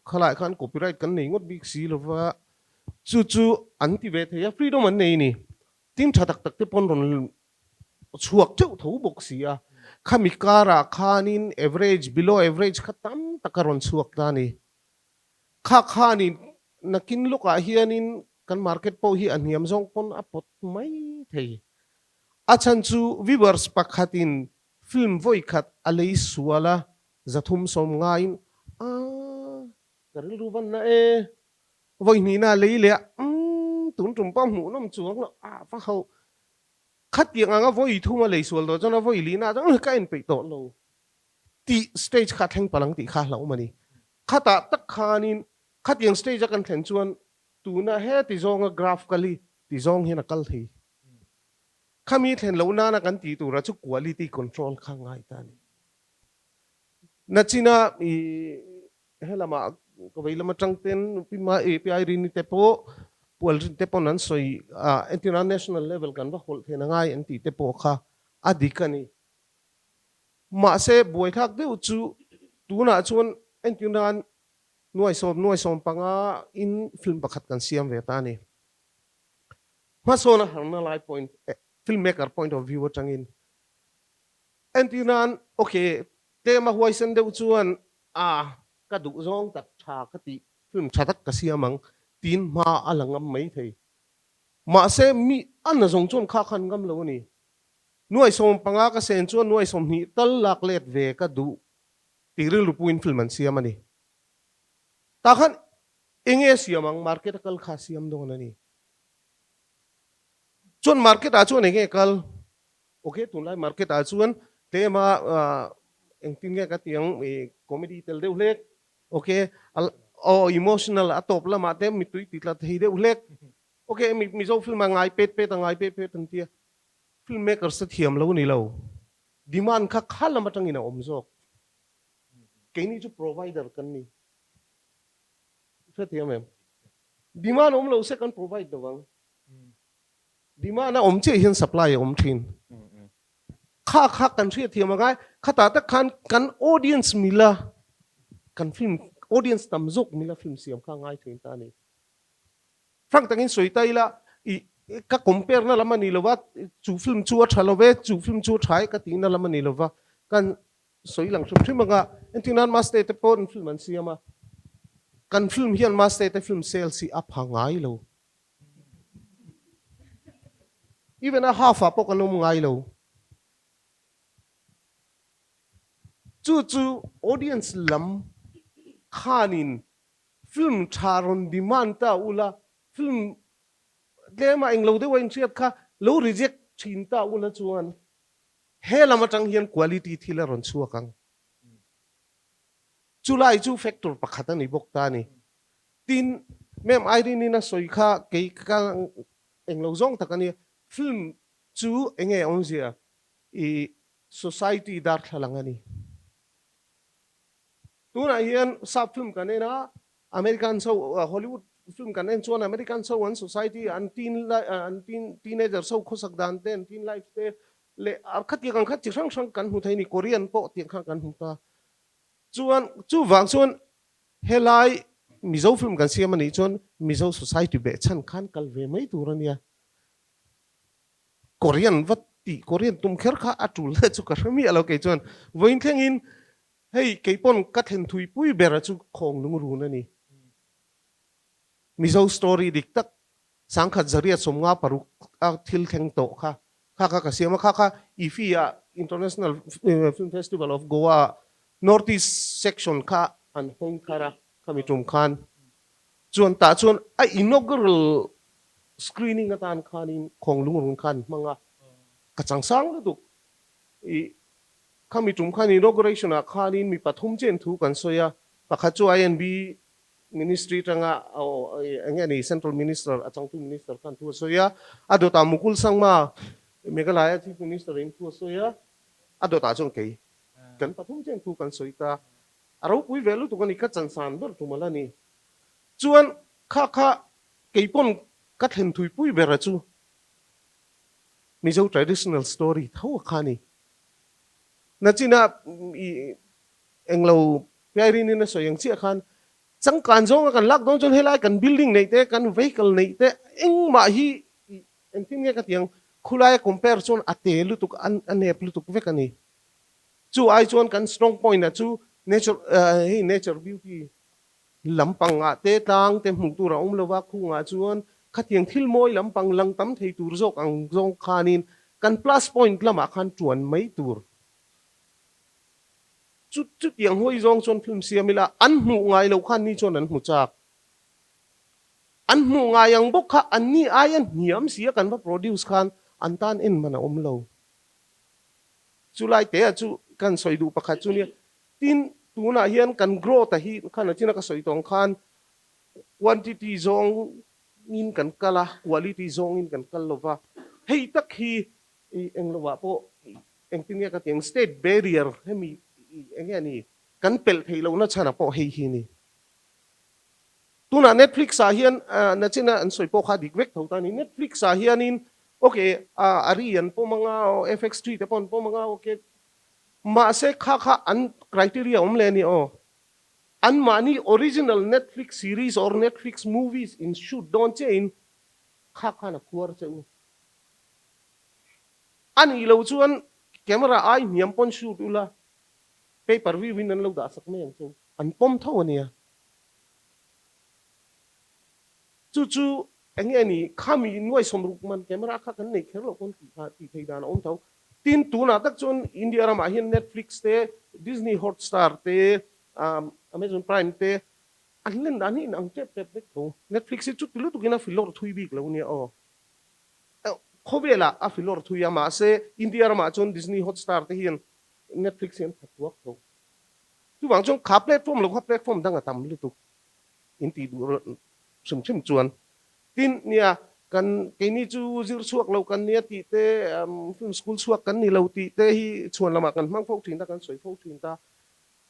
khalai khan copyright kan nei ngawt bik si lova, chu chu an ti ve thei a, freedom an nei a ni. Tin, tha tak tak te pawn rawn chhuak teuh tho bawk si a, khami karah khanin average, below average kha tam tak a rawn chhuak ta a ni. Kha khanin nakin lawkah hianin kan market pawh hi a hniam zawng pawn a pawt mai thei. A chhan chu viewers pakhatin film vawi khat a lei sual a, 370 ngaiin aaa ka rilru van na e, vawi hnihna a lei leh a, umm tun tum pawh hmuh nawm chuang lo a va ho. Khatiang anga vawi thum a lei sual tawh chuan a vawi lihna ah chuan ka en peih tawh lo. Tih stage kha thleng palh ang tih kha hlauhawm a ni. Khatah tak khanin khatiang stage a kan thlen chuan tuna heti zawnga graph kal hi ti zawng hian a kal thei. Khami thlen loh nana kan tih tura chu quality control kha ngai ta a ni. Nachina i helamah ka vei lam atang ten Pi API Rini te pawh Pual Rin te pawn an sawi a entirna national level kan va hawlh theihna ngai an tih te pawh kha a dik a ni. Mahse, buaithlak deuh chu tunah chuan entir nan nuaisawm 75 in film pakhat kan siam ve ta a ni. Hmasawn a harna lai point, film maker point of view atangin entir nan ok, tlem a huaisen deuh chuan a ka duh zawng tak tha ka tih film tha tak ka siam ang tiin hma a la ngam mai thei. Mahse, mi a na zawng chuan kha khan ngam lo a ni. 50,000 ka sen chuan 20,000 tal lak let ve ka duh tih rilru puin film an siam a ni. Tah khan enge siam ang market a kal kha siam dawn a ni. Chuan market ah chuan enge kal? Ok tunlai market ah chuan tlem a engtin nge ka ti ang comedy tel deuh hlek ok aw emotional a tawp lamah te mittui ti tla thei deuh hlek ok Mizo film a ngai pet pet a ngai pet pet an tia. Film makers te thiam lo ni lo, demand kha kha lam atangin a awm zawk. Keini chu provider kan ni. I hrethiam em? Demand awm lo se kan provide lo ang. Demand a awm chiah hian supply a awm thin. Kha kha kan hriatthiam angai, khatah tak khan kan audience mila kan film audience tam zawk mila film siam kha a ngai thin ta a ni. Frank takin sawi ta ila, i ka compare na lam a ni lova, chu film chu a tha lo ve, chu film chu a tha e ka tihna lam a ni lova, kan sawi lang hrim hrim anga, entir nan Maste te pawh an film an siam a, kan film hian Maste te film sales hi a pha ngai lo. Even a half ah pawh kan awm ngai lo. Chu chu audience lam khanin Film tha rawn demand ta ula, film tlema englo deuha inhriat kha lo reject thin ta ula chuan he lam atang hian quality thil a rawn chhuak ang. Chulai chu factor pakhat a ni bawk ta a ni. Tin, Ma'am Irene in a sawi kha kei ka englo zawng tak a nia, film chu enge awmzia i society darthlalang a ni. Tunah hian sap film kan en a, American ho, Hollywood film kan en chuan American ho an society, an teen an teen teenagers ho khawsak dan te, an teen life te leh khatiang ang kha chi hrang hrang kan hmu thei a ni, Korean pawh tiang kha kan hmu ta. Chuan chuvang chuan helai Mizo film kan siam a nih chuan Mizo society behchhan khan kal ve mai tur a nia. Korean va tih Korean tum kher kha a tul leh chu ka hre miah lo kei chuan vawiin thlengin. Hei keipawn ka thlen thui pui ber a chu khawng lungrun a ni. Mizo story dik tak sangkhat zariat 56 a thil thleng tawh kha kha kha ka siam a, kha kha IFFI ah International Film Festival of Goa ah North East section kha an hawng thar a khami tum khan chuan tah chuan a inaugural screening atan khanin khawng lungrun khan hmang a ka changsang lutuk i Khami tum khan inauguration ah khanin mi pathum chen thu kan sawi a, pakhat chu INB Ministry tanga eng nge ni Central Minister a changtu Minister khan thu a sawi a, a dawtah Mukul Sangma Meghalaya Chief Minister in thu a sawi a, a dawtah chuan kei kan pathum chen thu kan sawi ta. A ropui ve lutuk a ni, ka chansan ber tum ala ni. Chuan kha kha keipawn ka thlen thuipui ber a chu Mizo traditional story tho a kha ni. Nachina i englo Piairin in a sawi ang chiah khan changkan zawnga kan lak dawn chuan helai kan building neih te kan vehicle neih te engmah hi i engtin nge ka ti ang khulaia compare chuan a te lutuk a nep lutuk vek a ni. Chu ai chuan kan strong point ah chu nature hei nature beauty Lampang ah te tlang te hmuh tur a awm lova, khungah chuan khatiang thil mawi lampang lang tam thei tur zawk ang zawng khanin kan plus point lamah khan tuan mai tur. Chu chutiang hawi zawng chuan film siam ila an hmuh ngai loh khan ni chuan an hmu chak. An hmuh ngai ang bawk kha an ni aia hniam si a kan va produce khan an tan en man a awm lo. Chulai te ah chu kan sawi duh pakhat chu nia Tin, tunah hian kan growth a hi khan a china ka sawi tawng khan quantity zawngin kan kal a, quality zawngin kan kal lo va. Hei tak hi i eng lovah pawh engtin nge ka ti ang, state barrier hemi eng nge ni kan pelh theih lohna chhanah pawh hei hi a ni. Tunah Netflix ah hian nachina an sawi pawh kha dik vek tho ta a ni. Netflix ah hianin okay a ri an pawm anga, FX3 te pawh an pawm anga, okay Mahse kha kha an criteria awm leh a ni aw. An mahni original Netflix series or Netflix movies in shoot dawn chiah in kha khan a khuar che u. A nih loh chuan camera ai hniam pawn shoot ula pay per view in an lo dah sak mai ang che u. An pawm tho a nia. Chu chu eng nge ni khami nuai 60 man camera kha kan nei kher loh pawn tih kha tih theih dan a awm tho. Tin, tunah tak chuan India ramah hian Netflix te, Disney Hotstar te, Amazon Prime te an len dan hi inang tep tep vek tho. Netflix hi chuti lutukin a filawr thui bik lo nia aw. Khawvelah a filawr thui a, mahse India ramah chuan Disney Hotstar te hian Netflix hi an that thuak tho. Chuvang chuan kha platform lo kha platform dang a tam lutuk intih duh hrim hrim chuan. Tin, nia, kan keini chu zir chhuak lo kan nia tih te, film school chhuak kan ni lo tih te hi chhuan lamah kan hmang fo thin ta, kan sawi fo thin ta.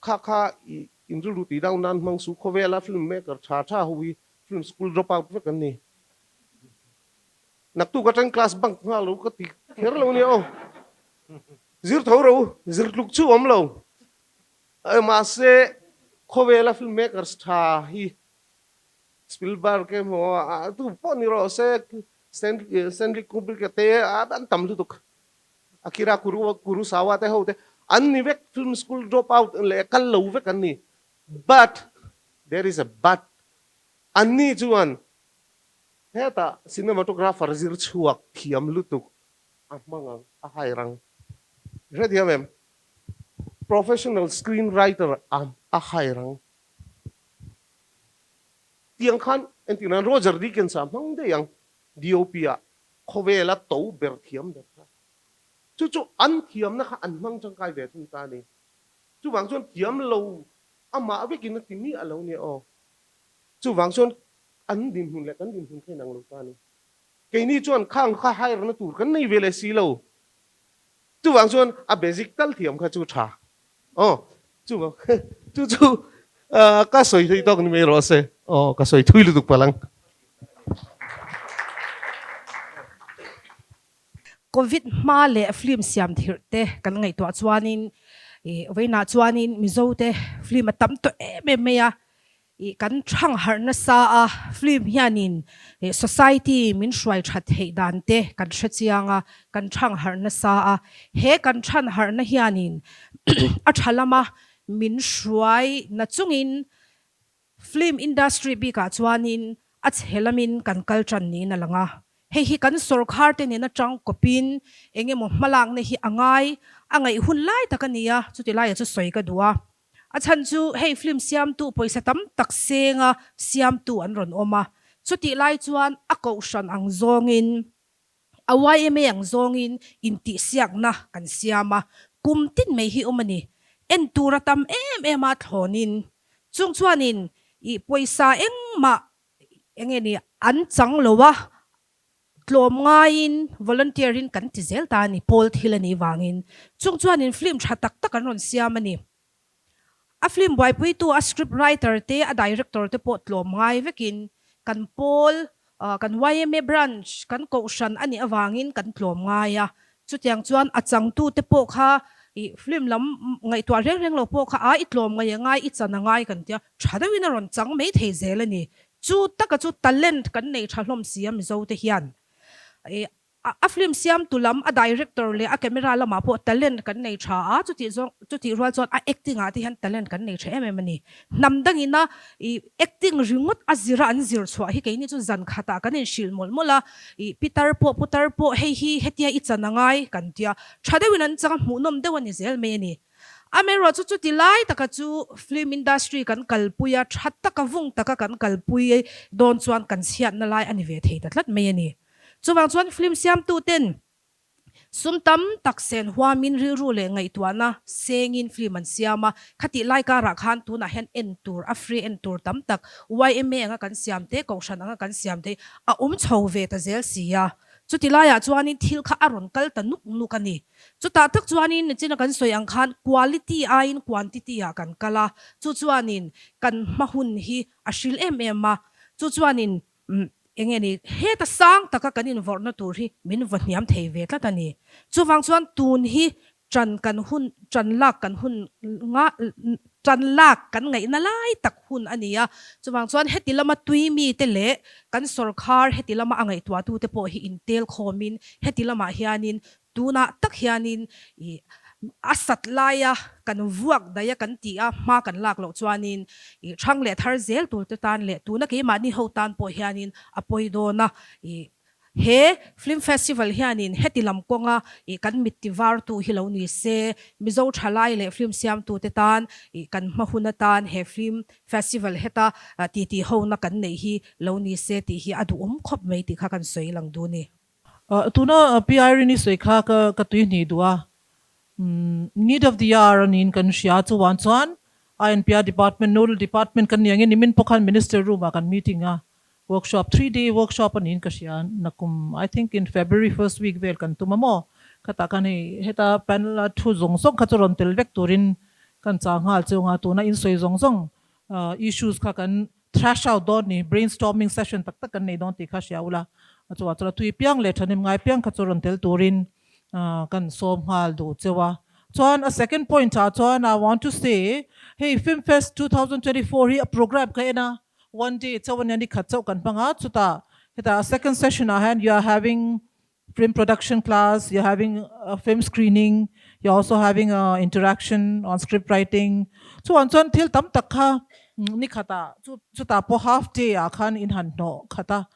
Kha kha i inrilru tih dau nan hmang su khawvela film maker tha tha ho hi film school drop out vek an ni. Naktuk atang class bunk nghal lo ka ti kher lo nia aw. Zir tho ro, zir tluk chu awm lo. Mahse, khawvela film makers tha hi Spielberg emaw a tu pawh ni rawh se Stanley Kubrick a te a an tam lutuk Akira Kurosawa te ho te an ni vek film school drop out leh kal lo vek an ni but there is a but an ni chuan hetah cinematographer zir chhuak thiam lutuk a hmang ang a hire ang hrethiam em professional screen writer a hire ang. Tiang khan entir nan Roger Deakins a hmang daih ang DOP ah khawvela to ber thiam ber kha. Chu chu an thiamna kha an hmang tangkai ve thung ta a ni. Chuvang chuan thiam lo amah vekin a ti miah lo nia aw. Chuvang chuan an dinhmun leh kan dinhmun kha inang lo ta a ni. Keini chuan khang kha hire na tur kan nei ve leh si lo. Chuvang chuan a basic tal thiam kha chu tha. Aw, chuvang chu chu ka sawi thui tawk ni mai rawh se. Aw, ka sawi thui lutuk palh ang. Covid hma leh film siam thirh te kan ngaihtuah chuanin ih vawiinah chuanin Mizo te film a tam tawh em em mai a, Ih kan thang harh nasa a, film hianin ih society min hruai that theih dan te kan hre chiang a, kan thang harh nasa a, he kan than harhna hianin a tha lama min hruai na chungin Film industry bikah chuanin a chhe lamin kan kal tan niin a lang a. Hei hi kan sawrkhar te nena tang kawpin eng emaw hmalakna hi a ngai, a ngaih hun lai tak a ni a, chuti laia chu sawi ka duh a. A chhan chu hei film siamtu pawisa tam tak senga siamtu an rawn awm a, chutih lai chuan a kohhran ang zawngin, A yma ang zawngin intihsiakna kan siam a, kum tin mai hi awm a ni. En tur a tam em em a thlawnin chung chuanin ih pawisa engmah eng nge ni an chang lo a, tlawm ngaiin volunteer in kan ti zel ta a ni, pawl thil a nih vangin. Chung chuanin film tha tak tak an rawn siam a ni. A film buaipuitu, a script writer te, a director te pawh tlawm ngai vekin kan pawl, kan yma branch, kan kohhran a nih avangin kan tlawm ngai a. Chutiang chuan a changtu te pawh kha i film lam ngaihtuah reng reng lo pawh kha a i tlawm ngai a ngai, i chan a ngai kan tia, tha deuhin a rawn chang mai thei zel a ni. Chu taka chu talent kan nei tha hlawm si a Mizo te hian. A film siamtu lam, a director leh a camera lamah pawh talent kan nei tha a, chutih zawng chutih rual chuan a acting ah te hian talent kan nei tha em em a ni. Hnam dangin a ih acting ringawt a zira an zir chhuah hi keini chu zan khatah kan inhrilh mawlh mawlh a, ih pitar pawh putar pawh hei hi hetia i chan a ngai kan tia, tha deuhin an chang a hmuhnawm deuh a ni zel mai a ni. Amaherawhchu chu chuti lai taka chu film industry kan kalpui a, tha taka vung taka kan kalpui dawn chuan kan chhiatna lai a ni ve thei ta tlat mai a ni. Chuvang chuan film siamtuten sum tam tak sen huamin rilru leh ngaihtuahna sengin film an siam a, khatih lai karah khan tunah hian en tur, a free en tur tam tak yma anga kan siam te, kohhran anga kan siam te a awm chho ve ta zel si a. Chuti laiah chuanin thil kha a rawn kal ta nuk nuk a ni. Chutah tak chuanin nichina kan sawi ang khan quality aiin quantity ah kan kal a, chu chuanin kan hma hun hi a hril em em a, chu chuanin Eng nge ni, heta sang taka kan invawrhna tur hi min va hniam thei ve tlat a ni. Chuvang chuan tun hi ṭan kan hun, ṭan lak kan hun nga, ṭan lak kan ngaihna lai tak hun a ni a. Chuvang chuan heti lama tui mite leh kan sawrkhar heti lama a ngaihtuahtute pawh hi intel khawmin heti lamah hianin Tunah tak hianin i a sat laia kan vuak daih a kan tih a hma kan lak loh chuanin i thang leh thar zel tur te tan leh tuna keimahni ho tan pawh hianin a pawi dawn a. I he film festival hianin heti lam kawnga i kan mit ti vartu hi lo ni se, Mizo thalai leh film siamtute tan i kan hma hun atan he film festival heta titi hona kan neih hi lo ni se tih hi a duhawm khawp mai tih kha kan sawi lang duh a ni. Tuna Pi Irene-i sawi kha ka tui hnih duh a, need of the hour a niin kan hria. Chuan chuan INPR department, nodal department kan ni angin nimin pawh khan minister room ah kan meeting a, workshop, 3 day workshop a niin ka hria. Nakum I think in February first week vel kan tum a maw? Khatah khan hei heta panel a thu zawng zawng kha chu rawn tel vek turin kan chah nghal chu anga tuna insawi zawng zawng issues kha kan Thrash out dawn ni, brainstorming session tak tak kan nei dawn tih kha hria ula, chuvah chuan a tui piang leh thahnem ngai piang kha chu rawn tel turin kan sawm nghal duh cheu a. Chuan a second point ah chuan I want to say hei Film Fest 2024 hi a program ka en a, one day chauh ania ni khat chauh kan hmang a, chutah hetah a second session ah hian you are having film production class, you're having a film screening, you're also having a interaction on script writing. Chuan chuan thil tam tak kha ni khata chu chutah pawh half day ah khan in han hnawh khat a.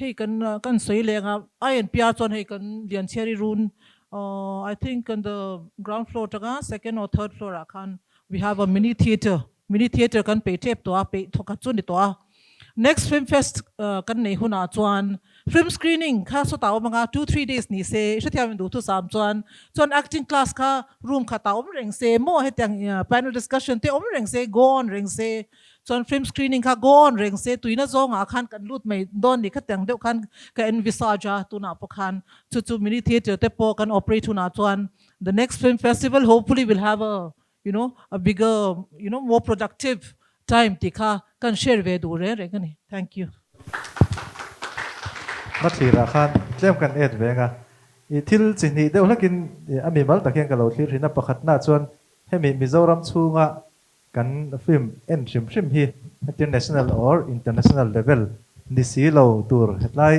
Hei kan kan sawi leng a, INPR chuan hei kan Lianchhiari run I think on the ground floor atanga second or third floor ah khan we have a mini theatre, mini theatre kan peih tep tawh a, peih thawkhat chu ni tawh a. Next film fest kan nei hunah chuan film screening kha sawtah awm anga 2 3 days ni se hrethiam in duhthusam chuan chuan acting class kha room khatah awm reng se maw hetiang panel discussion te awm reng se go on reng se chuan film screening kha go on reng se tuina zawngah khan kan lut mai dawn ni khatiang deuh khan ka envisage a tunah pawh khan chu chu mini theatre te pawh kan operate hunah chuan the next film festival hopefully will have a you know a bigger you know more productive time tih kha kan share ve duh reng reng a ni. Thank you. Hma thlirah khan tlem kan et veng a, i thil chi hnih deuh hlakin a mimal tak hian ka lo thlir thin a, pakhatna chuan hemi Mizoram chhunga kan film en hrim hrim hi international or international level ni si lo tur hetlai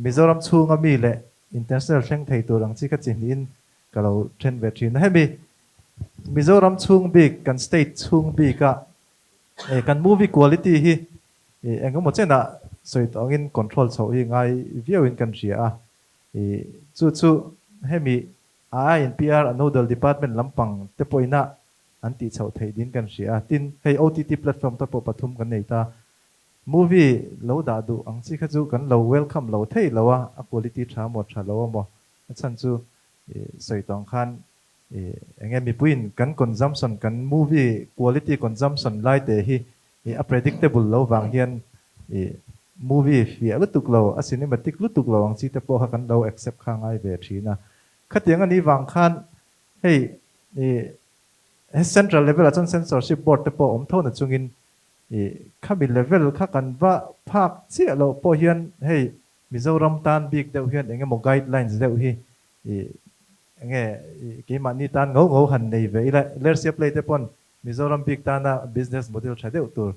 Mizoram chhunga mi leh international thleng thei tur ang chi kha chi hnihin ka lo then ve thin a. Hemi. Mizoram chhung bik, kan state chhung bika kan movie quality hi engemaw chenah sawi tawh angin control chhoh hi ngai viauin kan hria a. Chu chu hemi IINPR a nodal department lampang te pawhina an tih chhoh theih din kan hria a. Tin, hei OTT platform te pawh pathum kan nei ta. Movie lo dah duh ang chi kha chu kan lo welcome lo thei lo a, a quality tha maw tha lo a maw? A chhan chu sawi tawh ang khan eng nge mipuiin kan consumption, kan movie quality consumption lai te hi a predictable lo vang hian movie fiah lutuk lo, a cinematic lutuk lo ang chi te pawh kha kan lo accept kha ngai ve thin a. Khatiang a nih vang khan hei he central level ah chuan censorship board te pawh awm tho na chungin khami level kha kan va phak chiah loh pawh hian hei Mizoram tan bik deuh hian eng emaw guidelines deuh hi enge keimahni tan ngho ngho han nei ve ila. Lersia play te pawn Mizoram bik tana business model tha deuh tur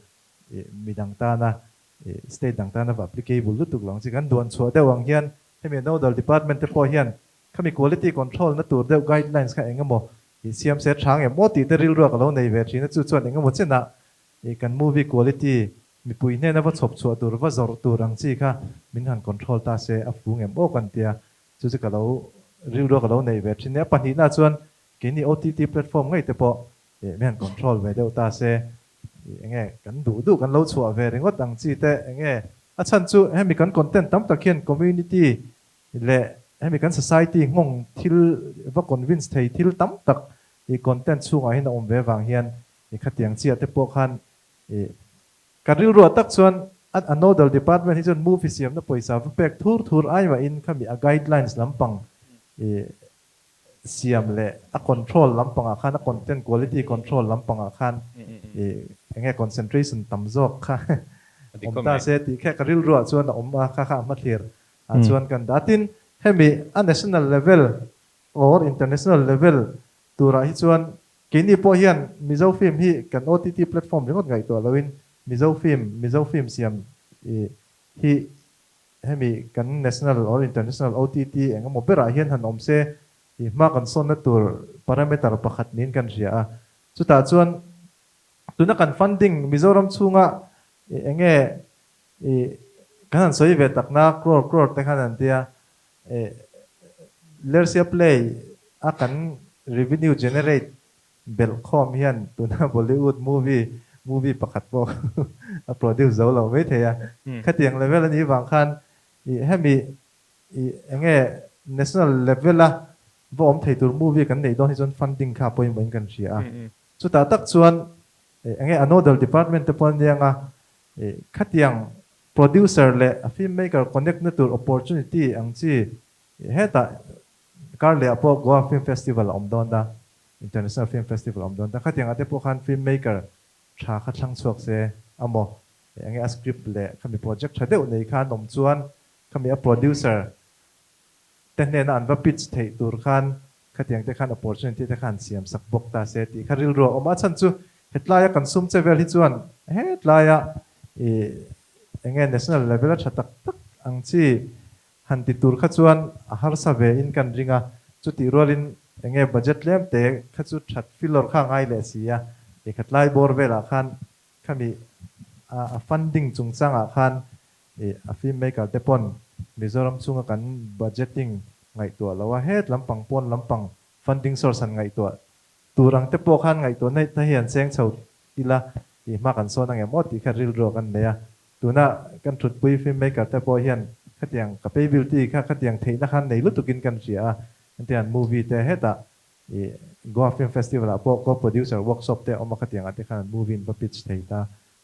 midang tana state dang tana va applicable lutuk lo ang chi kan duan chhuah deuh ang hian hemi nodal department te pawh hian khami quality control na tur deuh guidelines kha eng emaw siam se tha ngem aw tih te rilruak a lo nei ve thin a, chu chuan eng emaw chenah kan movie quality mipui hnena va chhawp chhuah tur va zawrh tur ang chi kha min han control ta se a fu ngem aw kan tia, chu chu ka lo rilruak a lo nei ve thin a. Pahnihna chuan keini OTT platform ngei te pawh min han control ve deuh ta se enge kan duh duh kan lo chhuah ve ringawt ang chi te enge a chhan chu hemi kan content tam tak hian community leh hemi kan society nghawng thil va convince thei thil tam tak i content chhungah hian a awm ve vang hian i khatiang chiah te pawh khan i ka rilruah tak chuan a a nodal department hi chuan movie siamna pawisa va pek thur thur ai mahin khami a guidelines lampang i siam leh a control lampangah khan a content quality control lampangah khan i enge concentration tam zawk kha awm ta se tih kha ka rilruah chuan a awm a kha kha a hmathlir ah chuan kan dah a. Tin, hemi a national level or international level turah hi chuan keini pawh hian Mizo film hi kan OTT platform ringawt ngaihtuah loin Mizo film, Mizo film siam hi hemi kan national or international OTT eng emaw berah hian han awm se i hma kan sawnna tur parameter pakhat niin kan hria a. Chutah chuan tuna kan funding Mizoram chhunga eng nge i kan han sawi ve takna crore crore te khan an tia i Lersia play a kan revenue generate Belh khawm hian tuna Bollywood movie movie pakhat pawh a produce zo lo mai thei a. Khatiang level a nih vang khan i hemi i enge national level a va awm thei tur movie kan neih dawn hi chuan funding kha pawimawh in kan hria a. Chutah tak chuan enge a nodal department te pawh an nia anga i khatiang producer leh a film maker connect na tur opportunity ang chi hetah Kar leh ah pawh Goa Film Festival a awm dawn a, International Film Festival a awm dawn ta. Khatiang ah te pawh khan film maker tha kha thlang chhuak se a maw? Enge a script leh khami project tha deuh nei khan awm chuan khami a producer te hnena an va pitch theih tur khan khatiang te khan opportunity te khan siam sak bawk ta se tih kha rilru a awm a. A chhan chu hetlaia kan sum che vel hi chuan hetlaia ih enge national level a tha tak tak ang chi Han ti tur kha chuan a harsa ve in kan ring a, chutih rualin enge budget tlem te kha chu that filawr kha a ngai leh si a, lehkha tlai bawr velah khan khami a funding chungchangah khan a film maker te pawn Mizoram chhunga kan budgeting ngaihtuah lo a, het lampang pawn lampang funding source han ngaihtuah tur ang te pawh khan ngaihtuah na hi an cheng chho ila tih hma kan sawn angem aw tih kha rilru kan nei a. Tuna kan thutpui film maker te pawh hian khatiang capability kha khatiang theihna khan nei lutukin kan hria a, hetiang movie te hetah ih Goa Film Festival ah pawh co-producer workshop te a awm a khatiang ah te khan an movie in va pitch thei ta.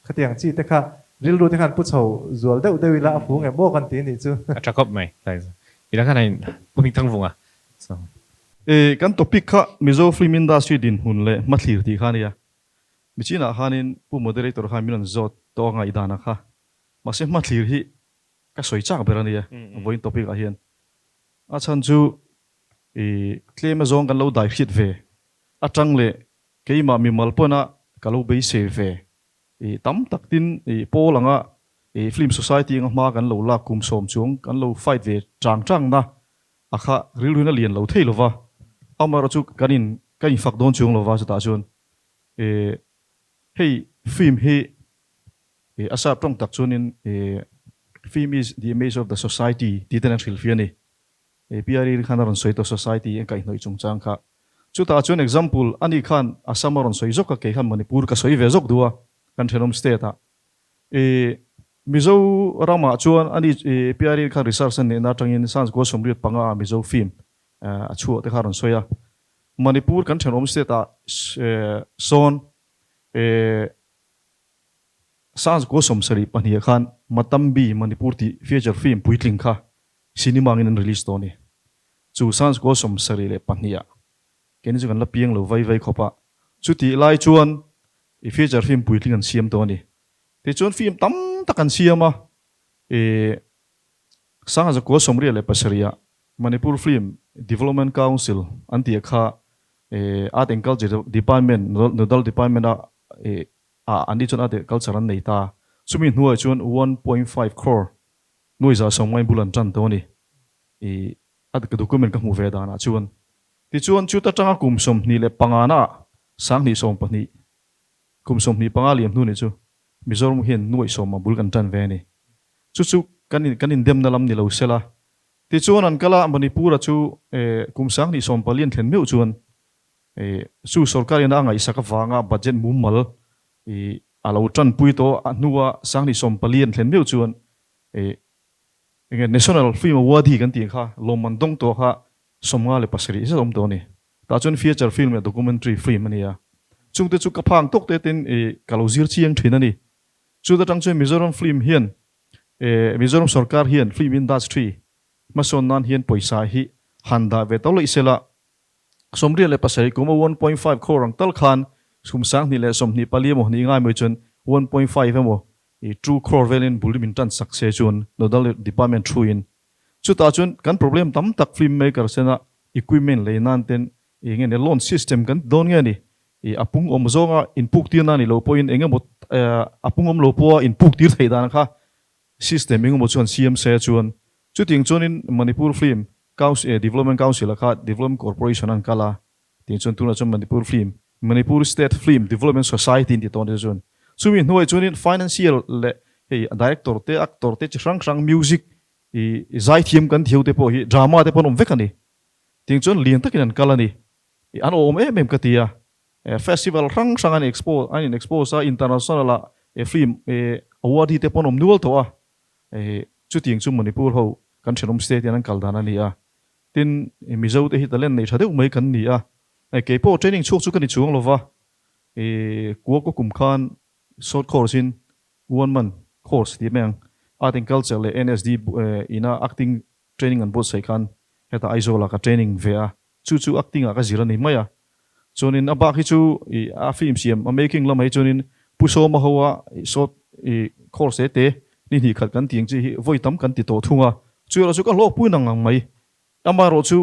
Khatiang chi te kha rilru te khan pu chho zual deuh deuh ila a fu ngem aw kan ti nih chu. A tha khawp mai. Ila khan a in pu hming thang vung a. So. Ih kan topic kha Mizo film industry dinhmun leh hmathlir tih kha a nia. Michinah khanin Pu Moderator khan min rawn zawt tawh a ngaihdan a kha. Mahse hmathlir hi ka sawi chak ber a nia vawiin topic ah hian. A chhan chu i tlem azawng kan lo dai hriat ve atang leh keimah mimal pawna ka lo beisei ve i tam tak tin i pawl anga i film society anga hma kan lo lak kum sawm chuang kan lo fight ve chang chang na a kha rilruin a lian lo thei lova. Amaherawhchu kan in. Ka infak dawn chuang lova chutah chuan eh hei film hi eh a sap tawng tak chuanin eh film is the image of the society tih ten an hrilhfiah a ni. Eh PRE khan a rawn sawi tawh society an kaihhnawih chungchang kha. Chutah chuan example ani khan Assam a rawn sawi zawk a kei khan Manipur ka sawi ve zawk duh a kan thenawm state ah. Eh Mizo ramah chuan ani eh PRE khan research a nehna atangin Sans Goa 85 ah Mizo film a chhuah te kha a rawn sawi a. Manipur kan thenawm state ah sawn Sans Goa 72 ah khan Matambi Manipur tih feature film puitling kha cinema angin an release tawh a ni. Chu Sans Goa 72 ah keini chu kan la piang lo vai vai khawp a. Chutih lai chuan i feature film puitling an siam tawh a ni. Tichuan film tam tak an siam a, Sangha Zakua 87 ah Manipur Film Development Council an tih kha Art and Culture Department, Nodal Department a ah an ni chuan Art and Culture an nei ta. Chumi hnuaiah chuan 1.5 crore nuai za sawmngai bul an tan tawh a ni. I a document ka hmuh ve danah chuan. Tichuan chuta tanga kum 25 na ah 2012 kum 25 liam hnu ni chu Mizoram hian nuai sawma bul kan tan ve a ni. Chu chu kan in kan indemna lam ni lo sela. Tichuan an kal a, Manipur-a chu kum 2040 an thlen meuh chuan chu sorkar ina a ngaihsak avanga budget mumal a lo tanpui tawh a hnua 2040 an thlen meuh chuan enge National Film Award-i kan tih kha lawmman dawng tawh kha 57 zet a awm tawh a ni. Tah chuan feature film leh documentary film a ni a. Chungte chu ka phang tawk te ten ka lo zir chiang thin a ni. Chuta tang chuan Mizoram film hian Mizoram sorkar hian film industry hmasawn nan hian pawisa hi han dah ve tawh loh sela 87 kum a 1.5 crore ang tal khan kum 2024 emaw hnih ngai mai chuan 1.5 emaw 2 crore velin bul min tan sak se chuan nodal department thu in Chutah chuan kan problem tam tak film maker sena equipment lei nan ten eng nge loan system kan ti dawn nge ni ih a pung awm zawnga inpuk tir nan i lo pawhin eng emaw a pung awm lo pawha inpuk tir theih dan kha system eng emaw chuan siam se chuan chutiang chuanin Manipur Film Council Development Council a kha Development Corporation an kal a Tin chuan tunah chuan Manipur Film, Manipur State Film Development Society an ti tawh a ni chuan. Chumi hnuaiah chuanin financial leh hei director te, actor te chi hrang hrang music ih zaithiam kan thiau te pawh hi drama te pawh an awm vek a ni. Tin chuan lian takin an kal a ni. Ih an awm em em ka ti a. Festival hrang hrang an expo an in expose a, international ah film award hi te pawh an awm nual tawh a. Chutiang chu Manipur ho kan thenawm state hian an kal dan a ni a. Tin, Mizo te hi talent nei tha deuh mai kan ni a, kei pawh training chhuak chu ka ni chuang lo va, Kuaka kum khan short course in one month course tih mai ang, Art and Culture leh NSD ina acting training an buatsaih khan hetah Aizawl ah ka training ve a, chu chu acting ah ka zir a ni mai a. Chuanin a bak hi chu a film siam a making lamah hi chuanin Pu Sawma ho a short course te te ni hnih khat kan tih ang chi hi vawi tam kan ti tawh thung a, chu erawh chu ka hlawkpui nang ang mai. Amaherawh chu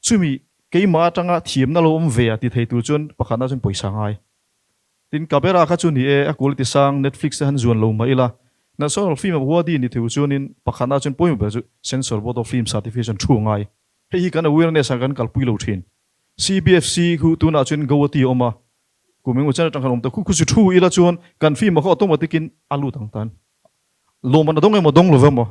chumi keimah atanga thiamna lo awm ve a ti thei tur chuan pakhatna chuan pawisa ngai. Tin camera kha chu ni e, a quality sang Netflix te han zuan lo mah ila, National Film Award ni thei chuanin pakhatna chuan pawimawh ber chu Censor Board of Film Certification thu a ngai. Hei hi kan awareness ah kan kalpui lo thin. CBFC khu tunah chuan Guwahati a awm a, kum engemaw chen atang khan awm ta khu khu chu thu ila chuan kan film ah kha automatic in a lut ang tan. Lawmman a dawng emaw dawng lo emaw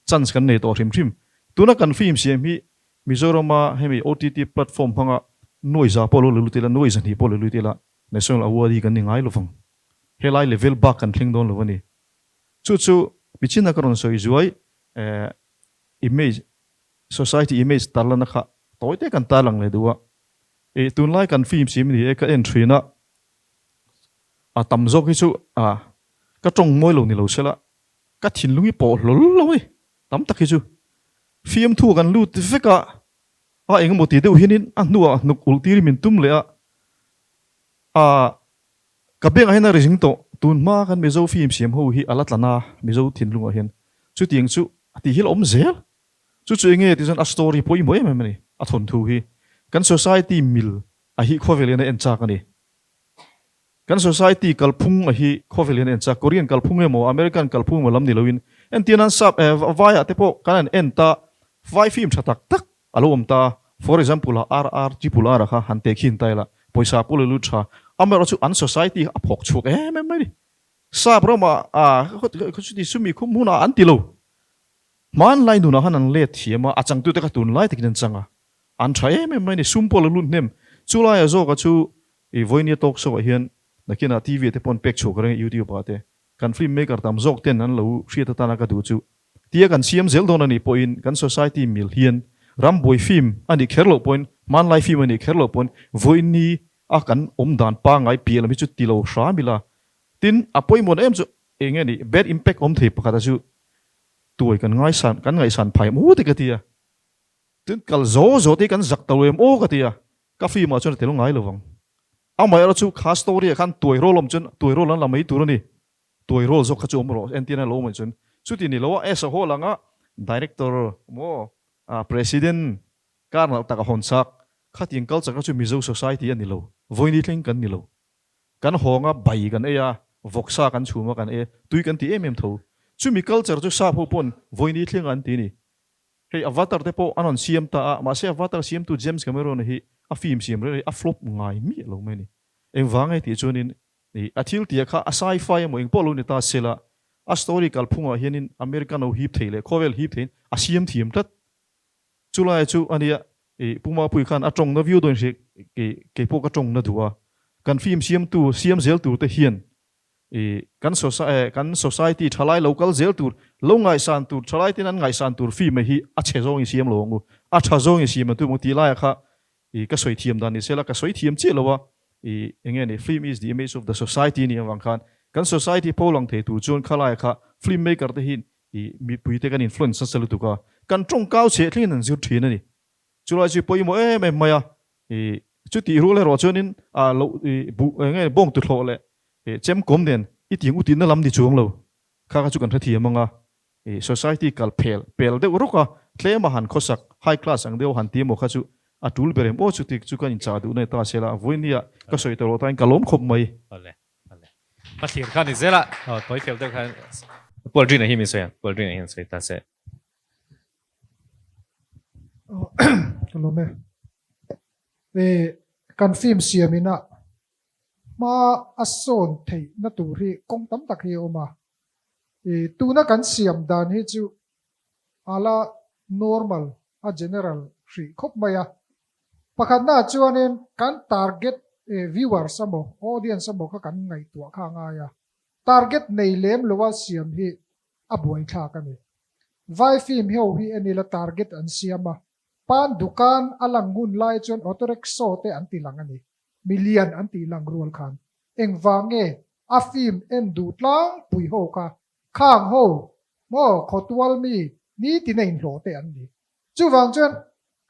chance kan nei tawh hrim hrim. Tuna kan film siam hi Mizorama hemi OTT platform hmanga nuai za pawh lo la lut ila, nuai zahnih pawh lo lut ila National Award hi kan ni ngai lovang. Helai level bak kan thleng dawn lo a ni. Chu chu michina ka rawn sawi zuai image Society image tarlana kha tawi te kan tarlang leh duh a, ih tunlai kan film sim ni e ka en thin a, a tam zawk hi chu a ka tawng mawi lo ni lo sela ka thinlung hi pawh hlawl lo a ni tam tak hi chu fiamthu kan lut vek a, a engemaw ti deuh hianin a hnuah hnuk ulh tir min tum leh a, a ka bengah hian a ri zing tawh tun hma kan Mizo film siam ho hi a la tlan a Mizo thinlungah hian chutiang chu a tih hi la awm zel. Chu chu enge tih chuan a story pawimawh em em a ni, a thawnthu hi. Kan society mil a hi khawvel hian a en chak a ni. Kan society kalphung a hi khawvel hian a en chak. Korean kalphung emaw American kalphung emaw lam ni loin entir nan sap vai ah te pawh kan han en ta, vai film tha tak tak a lo awm ta. For example a RR triple R a kha han teh khin ta ila. Pawisa pawh lo lut tha. Amaherawhchu an society a phawk chhuak em em mai a ni. Sap ramah ah chuti sumi khum hunah an ti lo. Hmanlai nunah khan an let thiam a, a changtute kha tunlai takin an chang a. An tha em em mai a ni. Sum pawh lo lut hnem. Chulaia zawka chu i vawinia talk show ah hian nakinah TV ah te pawh an pek chhuak reng a YouTube ah te. Kan film maker tam zawk ten an lo hriat atana ka duh chu tia kan siam zel dawn a nih pawhin kan society mil hian rambuai film a nih kher loh pawhin hmanlai film a nih kher loh pawhin vawiin a kan awm dan pangngai piah lam hi chu ti lo hram ila. Tin, a pawimawh na em chu eng nge ni bad impact awm thei pakhat a chu tuai kan ngaisan kan ngaihsan phai em aw te ka ti a. Tin, kal zo zo te hi kan zak ta lo em aw ka ti a, ka film ah chuan a tel ngai lo vang. Amaherawh chu kha story ah khan tuai rawl awm chuan tuai rawl an la mai tur a ni. Tuai rawl zawk kha chu awm rawh entirna lo awm anih chuan chuti ni lo a as a whole anga director maw president kar nalh tak a hawn chak khatiang culture kha chu Mizo society a ni lo, vawini thleng kan ni lo. Kan hawng a bai kan ei a, vawksa kan chhum a kan ei a, tui kan ti em em tho. Chumi culture chu sap ho pawn vawini thleng an ti a ni. Hei Avatar te pawh an rawn siam ta a, mahse Avatar siamtu James Cameron hi a film siam reng reng a flop ngai miah lo mai a ni. Engvang nge tih chuanin ih a thil tia kha a sci-fi emaw engpawh lo ni ta sela, a story kalphungah hianin American ho hip thei leh khawvel hip theiin a siam thiam tlat. Chulai chu a nia ih Pu Mapui khan a tawngna viau dawn hriat kei keipawh ka tawngna duh a, kan film siamtu siam zel turte hian I kan kan society thalai lo kal zel tur, lo ngaihsan tur, thalai ten an ngaihsan tur film hi a chhe zawng in siam lo ang u, a tha zawng in siam ang tu tih laiah kha i ka sawi thiam dan ni sela ka sawi thiam chiah lo a, i eng nge ni film is the image of the society nih avang khan kan society pho lang thei tur chuan khalaiah kha film maker te hi i mipui te kan influence nasa lutuk a, kan tawngkau chheh thlengin an zir thin a ni. Chulai chu pawimawh em em mai a, i chutih rual erawh chuanin a lo i buh eng nge bawng tuthlawh leh i chemkawm nen i tiang utinna lam ni chuang lo kha kha chu kan hrethiam ang a, i society kal phel pel deuh rawk a, tlema han khawsak high class ang deuh han ti emaw kha chu a tul ber em aw chuti chu kan inchah duhna ni ta se la, vawinia ka sawi tawh loh tain ka lawm khawp mai. Awle awle ka thlir kha ni zel a, aw tawi fel deuh khan Pu Aldrin-a hi min sawi ang, Pu Aldrin-a hian sawi ta se. Ka lawm e. E kan film siam ina hma a sawn theih na tur hi kawng tam tak hi a awm a. E tuna kan siam dan hi chu ala normal a general hrih khawp mai a. Pakhatna ah chuanin kan target viewers emaw audience emaw kha kan ngaihtuah kha a ngai a. Target nei lem loa siam hi a buaithlak a ni. Vai film ho hi en ila target an siam a, pan dukan a lang hun lai chuan auto rickshaw te an ti lang a ni. Milian an tih lang rual khan engvang nge a film en duh tlangpui ho kha khang ho maw khawtual mi nitin a inhlawh te an ni. Chuvang chuan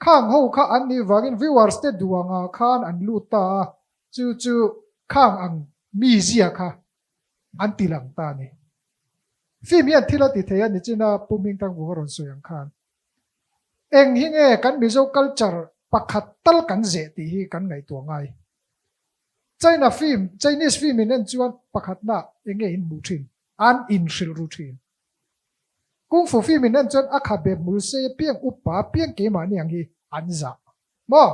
khang ho kha an nih vangin viewers te duh angah khan an lut ta a, chu chu khang ang mizia kha an ti lang ta a ni. Film hian thil a ti thei a ni chin a Pu Hmingthangvunga rawn sawi ang khan. Eng hi nge kan Mizo culture pakhat tal kan zeh tih hi kan ngaihtuah ngai. China film, Chinese film in en chuan pakhatna eng nge in hmuh thin? An inhrilh ru thin. Kung Fu film in en chuan a khabe hmul sei apiang upa apiang keimahni ang hi an zah maw?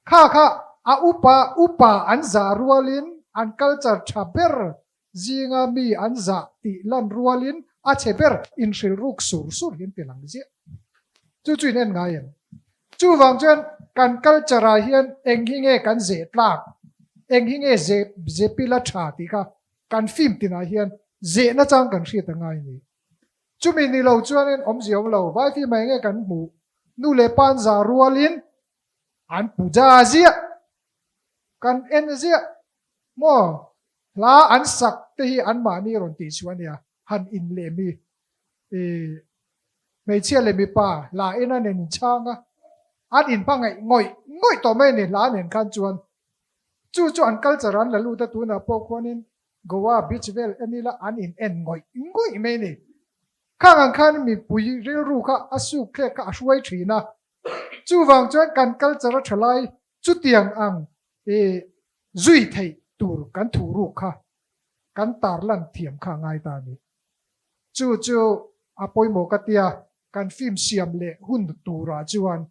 Kha kha a upa upa an zah rualin an culture tha ber zinga mi an zah tih lan rualin a chhe ber inhrilh ruk sur sur hi an ti lang ziah. Chu chu in en ngai em? Chuvang chuan kan culture ah hian eng hi nge kan zeh tlak, eng hi nge zeh zepila tha tih kha kan film tinah hian zehna chang kan hriat a ngai a ni. Chumi ni lo chuanin awmzia awm lo, vai film ah eng nge kan hmuh? Nu leh pa an zah rualin An puja ziah, kan en ziah maw? Hla an sak te hi anmahni rawn tih chhuah a nia, han in leh mi i hmeichhia leh mipa hla en a nen inchhang a, an inhmangaih ngawih ngawih tawh mai a ni hla nen khan chuan. Chu chu an culture an la lut a, tunah pawh khuanin Goa beach vel en ila an in en ngawih ngawih mai a ni. Khang ang khan mipui rilru kha a suk thlek kha a hruai thin a, Chuvang chuan kan culture a tha lai chutiang ang i zui theih tur kan thuh ruk kha kan tarlan thiam kha a ngai ta a ni. Chu chu a pawimawh ka tia kan film siam leh hun turah chuan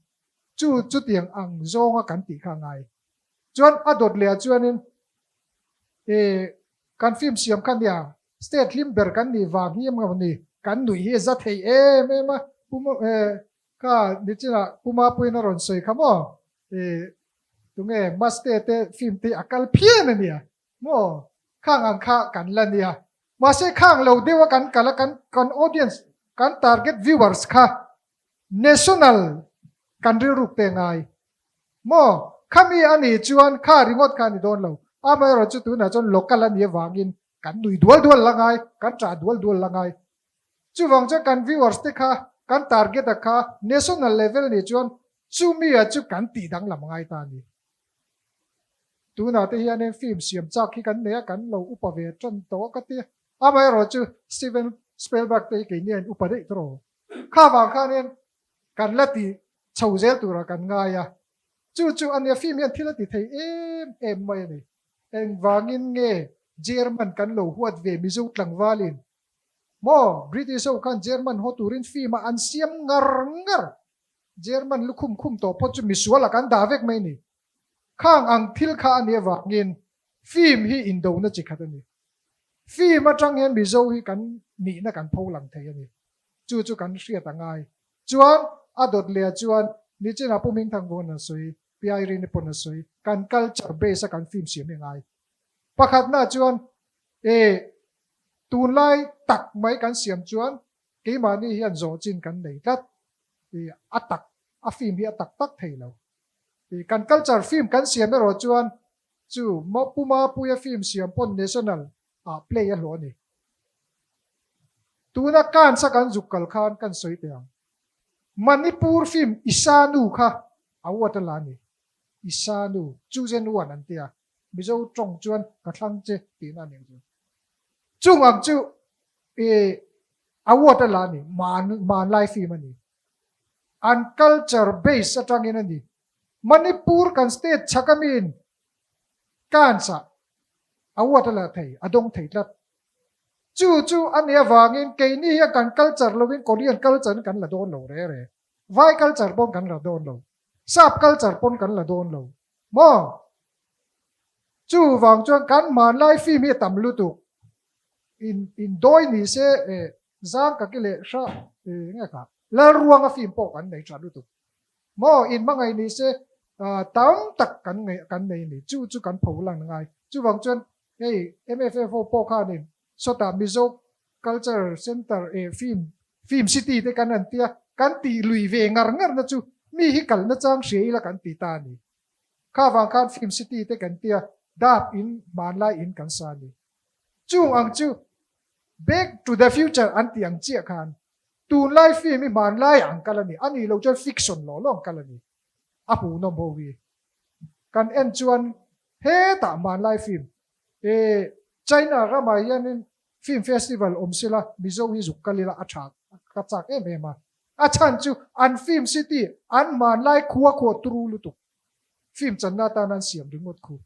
chu chutiang ang zawnga kan tih kha a ngai. Chuan a dawt leh ah chuanin e kan film siam kha nia state hlim ber kan nih vang hi emaw ni kan nuih hi a za thei em em a pu e kha nichinah pu Mapuiin a rawn sawi kha maw e tunge Maste te film te a kal phian a nia maw khang ang kha kan la nia mahse khang lo deuh a kan kal a kan kan audience kan target viewers kha National kan rilruk te ngai maw? Khami a nih chuan kha ringawt kha a ni dawn lo. Amaherawh chu tunah chuan local a nih avangin kan nui dual dual la ngai, kan ṭah dual dual la ngai. Chuvang chuan kan viewers te kha, kan target a kha national level nih chuan chumi ah chu kan tih danglam ngai ta a ni. Tunah te hianin film siam chak hi kan nei a, kan lo upa ve ṭan tawh ka ti. Amaherawh chu Steven Spielberg te hi keini a in upa daih tawh. Kha vang khanin kan la ti chho zel turah kan ngai a, chu chu a nia film hian thil a ti thei em em mai a ni. Engvangin nge German kan lo huat ve Mizo tlangvalin? Maw British ho khan German haw turin film a an siam ngar ngar. German lukhum khum tawh phawt chu misualah kan dah vek mai a ni. Khang ang thil kha a nih avangin film hi indona chi khat a ni. Film atang hian Mizo hi kan nihna kan pho lang thei a ni. Chu chu kan hriat a ngai. Chuan a dawt leh ah chuan nichinah Pu Mingthang vawn an sawi, Pi Irene pawn a sawi, kan culture base a kan film siam hi a ngai. Pakhatna chuan e tunlai tak mai kan siam chuan keimahni hian zawh chin kan nei tlat. E a tak a film hi a tak tak thei lo. E kan culture film kan siam erawh chuan chu Pu Mapuia film siam pawn national ah play a hlawh a ni. Tuna Cannes a kan zuk kal khan kan sawi teh ang. Manipur film Isanu kha award a la a ni. Isanu, Chosen One an tia. Mizo tawng chuan ka thlang che tihna a ni ang chu. Chung ang chu i award a la a ni. Manlai film a ni. An culture base atangin a ni. Manipur kan state chhak amiin Cannes ah award a la thei, a dawng thei tlat. Chu chu a nih avangin keini hian kan culture lovin Korean culture in kan la dawn lo re re. Vai culture pawn kan la dawn lo. Sap culture pawn kan la dawn lo. Maw? Chuvang chuan kan hmanlai film hi a tam lutuk. In in dawi ni se eh zang ka ki leh hra eh nge kha Lalruanga film pawh kan nei tha lutuk. Maw in hmangaih ni se tam tak kan ngaih kan nei a ni. Chu chu kan pho lang ngai. Chuvang chuan hei MFF ho pawh khanin sawtah Mizo Culture Centre eh film film city te kan han tia kan tih lui ve ngar ngar na chu mi hi kalna chang hria ila kan ti ta a ni. Kha vang khan film city te kan tia dap in hmanlai in kan sa a ni. Chung ang chu back to the future an tih ang chiah khan Tunlai film hi hmanlai ang kal a ni, a nih loh chuan fiction lawh lawng kal a ni. A hmuhnawm ho hi kan en chuan hetah hmanlai film e China ramah hianin film festival awm sela Mizo hi zuk kal ila a tha ka chak em em a. A chhan chu an film city an hmanlai khua khuah turu lutuk film channa atan an siam ringawt khu.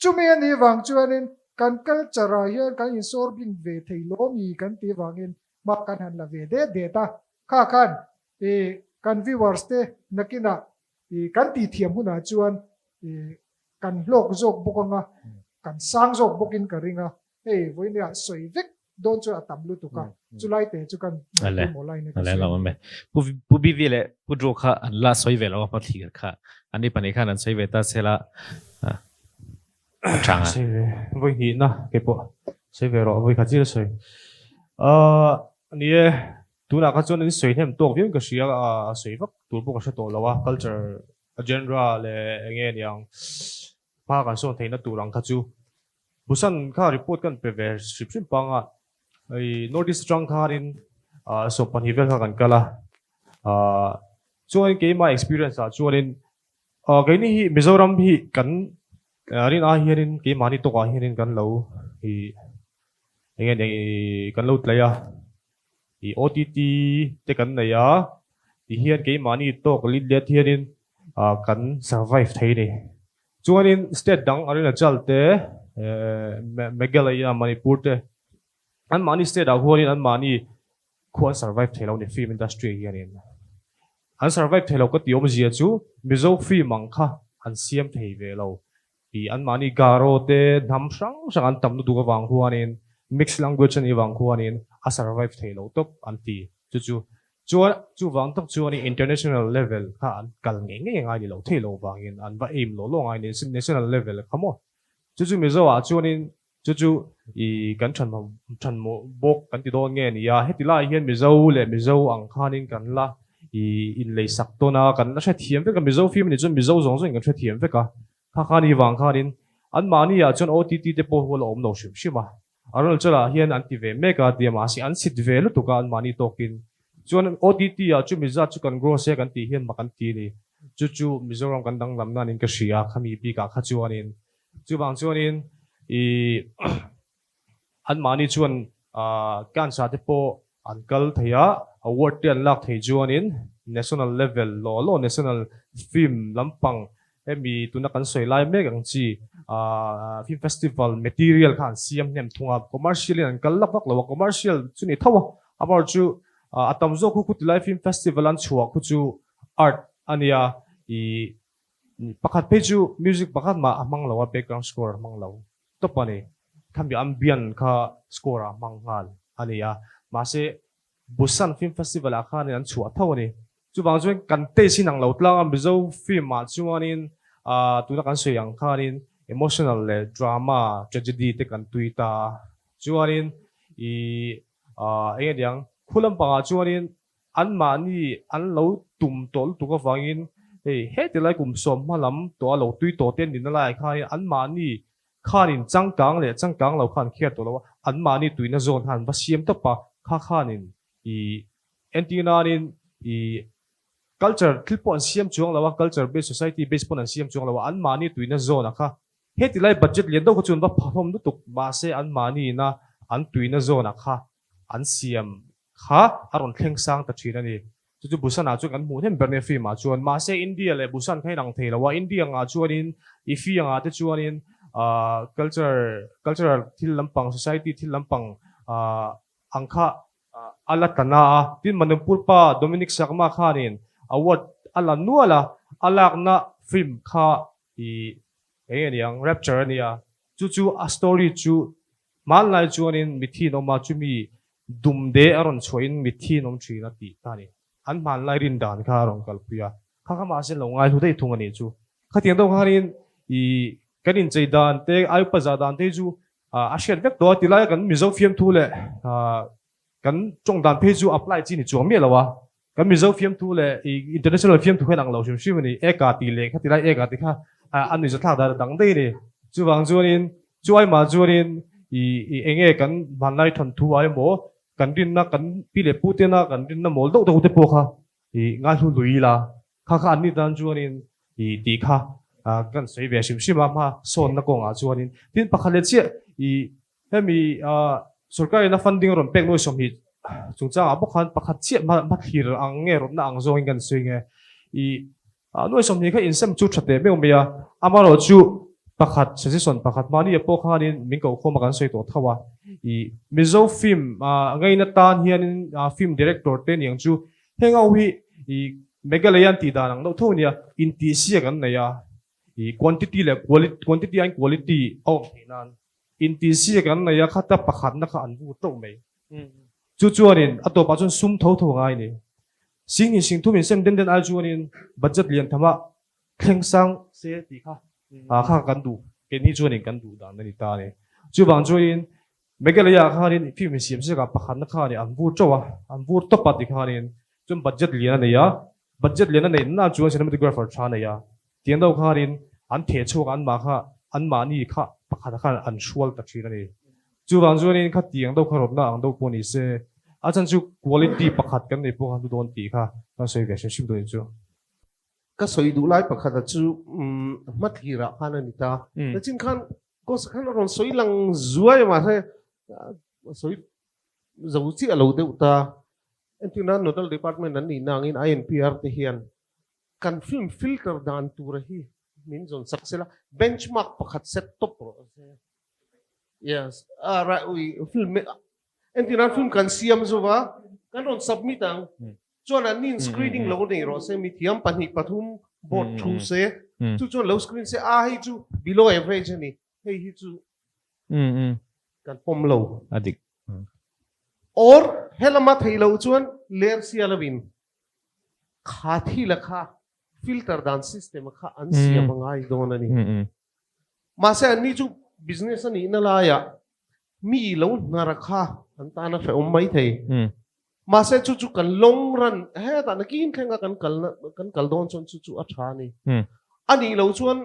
Chumi a nih vang chuanin kan culture ah hian kan insawr bing ve thei lawmi kan tih vangin hma kan han la ve det det a, kha khan i kan viewers te nakinah i kan tih thiam hunah chuan i kan hlawk zawk bawk anga kan sang zawk bawkin ka ring a, hei vawinia sawi vek dawn chuan a tam lutuk a, chulai te chu kan pawimawh lain a ka sawi a ni. Pu BV leh Pu Drew kha an la sawi ve lo a, hmathlir kha an ni pahnih khan an sawi ve ta sela a chang a. Sawi ve vawi hnihna kei pawh sawi ve rawh vawi khat zir a sawi. Ahh ni e, tunah kha chuan an sawi hnem tawk viau in ka hria a, a sawi vak tur pawh ka hre tawh lo a, culture a genre leh eng nge niang hma kan sawn theihna tur ang kha chu Busan kha report kan pe ve hrim hrim pang a, hei North East atang khanin 12 vel kha kan kal a, chuan keimah experience ah chuanin keini hi Mizoram hi kan rin ai hianin keimahni tawkah hianin kan lo ih eng nge kan lo tlai a, ih OTT te kan nei a, tihian keimahni tawk lit let hianin kan survive thei a ni. Chuanin state dang Arunachal te, Meghalaya, Manipur te anmahni state ah huanin anmahni khu an survive thei lo ni film industry ah hianin. An survive thei lo ka ti awmzia chu Mizo film ang kha an siam thei ve lo. I anmahni Garo te hnam hrang hrang an tam lutuk avang khuanin mixed language a nih avang khuanin a survive thei lo tawp an ti. Chu chu chuan chuvang tak chuanin international level kha an kal ngei ngei a ngai ni lo thei lo vangin an va aim lawh lawh ngai ni national level kha maw. Chu chu Mizo ah chuanin Chu chu i kan thanmawh bawk kan ti dawn nge ni a, heti lai hian Mizo leh Mizo ang khanin kan la i inleisak tawn a, kan la hrethiam vek a, Mizo film anih chuan Mizo zawng zawngin kan hrethiam vek a, kha khan i vang khanin anmahni ah chuan OTT te pawh hu a la awm lo hrim hrim a, Arunachal ah hian an ti ve mek a tia mahse an sit ve lutuk a anmahni tawkin chuan OTT ah chu mizat chu kan grow se kan tih hian mak an ti a ni, chu chu Mizoram kan danglam nanin ka hria khami bikah kha chuanin Chuvang chuanin i anmahni chuan cancer te pawh an kal thei a, award te an lak thei chuanin national level law law national film lampang hemi tuna kan sawi lai mek ang chi film festival material kha an siam hnem thung a, commercial in an kal lak vak lo a, commercial chu ni tho a, amaherawhchu a tam zawk khu khawtilai film festival an chhuah khu chu art a nia i Pakhat phei chu music pakhat mah a hmang lo a, background score a hmang lo tawp a ni. Khami ambient kha score ah a hmang nghal a ni a, mahse Busan Film Festival ah khanin an chhuah tho a ni. Chuvang chuan kan taste hi nang lo tlang a, Mizo film ah chuanin tuna kan sawi ang khanin emotional leh drama, tragedy te kan tui ta a. Chuanin i eng nge niang, khu lampangah chuanin Anmahni an lo tum tawh lutuk avangin hei heti lai kum sawm hma lam tawh a lo tui tawh te nihna laiah khanin anmahni khanin changkang leh changkang lo khan khiar tawh lo a, anmahni tuina zawn khan va siam tawp a, kha khanin i entir nanin i culture thil pawh an siam chuang lo a, culture based society based pawn an siam chuang lo a, anmahni tuina zawnah kha heti lai budget lian deuh kha chu an va phahlawm lutuk mahse anmahni ina an tuina zawnah kha an siam kha a rawn thleng sang ta thin a ni. Chu chu Busan ah chuan kan hmuh hnem ber nia film ah chuan. Mahse India leh Busan kha inang thei lo a, India angah chuanin Ifi angah te chuanin ah culture cultural thil lampang society thil lampang ah ang kha a la tla na a. Tin Manipur pa Dominic Chakma khanin award a la nual a, a lakna film kha i eng nge niang Rapture a nia. Chu chu a story chu Hmanlai chuanin mithiin awm a, chumi dumde a rawn chhuahin mithiin awm thin a tih kha a ni. An hmanlai rin dan kha a rawn kalpui a, kha kha mahse lo ngaihlu daih thung a nih chu. Khatiang deuh khanin i kan inchei dan te, ai upa zah dan te hi chu a hriat vek tawh a, tilaia kan Mizo fiamthu leh kan tawng dan phei chu apply chi ni chuang miah lo a. Kan Mizo fiamthu leh i international fiamthu kha inang lo hrim hrim a ni. Eka tih leh kha tilai eka tih kha a nuihza thlak dan a dang daih a ni. Chuvang chuanin chu aimah chuanin i i enge kan hmanlai thawnthu ah emaw kan rinna kan pi leh pu tena kan rinna mawl deuh deuh te pawh kha i ngaihlu lui ila kha kha an ni tan chuanin i tih kha kan sawi ve hrim hrim a hma sawnna kawngah chuanin tin pakhat leh chiah i Hemi sorkarin a funding a rawn pek nuai 20 chungchangah bawk khan pakhat chiah hmathlir ang nge rawtna ang zawngin kan sawi nge. I nuai 20 kha insem chu tha teh meuh mai a, amaherawh chu pakhat suggestion pakhat mahni ah pawh khanin min kohkhawm a kan sawi tawh tho a. I Mizo film ngaina tan hianin film director te niang chu heng ho hi i Meghalaya an tih dan ang deuh tho nia, intihsiak an nei a, i quantity leh quantity aiin quality a awm theih nan. Intihsiak an nei a, khata pakhatna kha an vu teuh mai. Chu chuanin a tawpah chuan sum tho tho a ngai ni. Sing in sing thum in sem den den ai chuanin budget lian thama thleng sang se tih kha kha kan duh, keini chuanin kan duh dan a ni ta a ni. Chuvang chuanin Meghalaya ah khanin film insiam siakah pakhatna khanin an vur teuh a, an vur tawp a ti khanin chuan budget lian a nei a, budget lian a neih na chuan cinematographer tha a nei a. Tiang deuh khanin an theh chhuak a, anmah kha anmahni kha pakhatah khan an hrual ta thin a ni. Chuvang chuanin kha tiang deuh kha rawtna ang deuh pawh ni se, a chhan chu quality pakhat kan nei pawh kha hlu dawn tih kha kan sawi ve hrim hrim dawn chu. Ka sawi duh lai pakhata chu hmathlir ah khan a ni ta. Techin khan Ghost khan a rawn sawi lang zuai a mahse sawi zo chiah lo deuh ta. Entirna Nodal Department an nihna angin INPR te hian Kan film filter dan tura hi min zawn sak sela benchmark pakhat set tawp rawh se. Yes, ah right ui film entir nan film kan siam zova kan rawn submit ang. Chuan an nin screening lo nei rawh se mithiam pahnih pathum board thu se chu chuan lo screen se a hei chu below average a ni hei hi chu kan pawm lo. A dik. Or helama theih loh chuan lersia lovin kha thila kha filter dan system kha an siam a ngai dawn a ni. Mahse anni chu business a nihna laiah mi lo hnar kha an tan a hrehawm mai thei. Mahse chu chu kan long run hetah nakin thlenga kan kalna kan kal dawn chuan chu chu a tha a ni. A nih loh chuan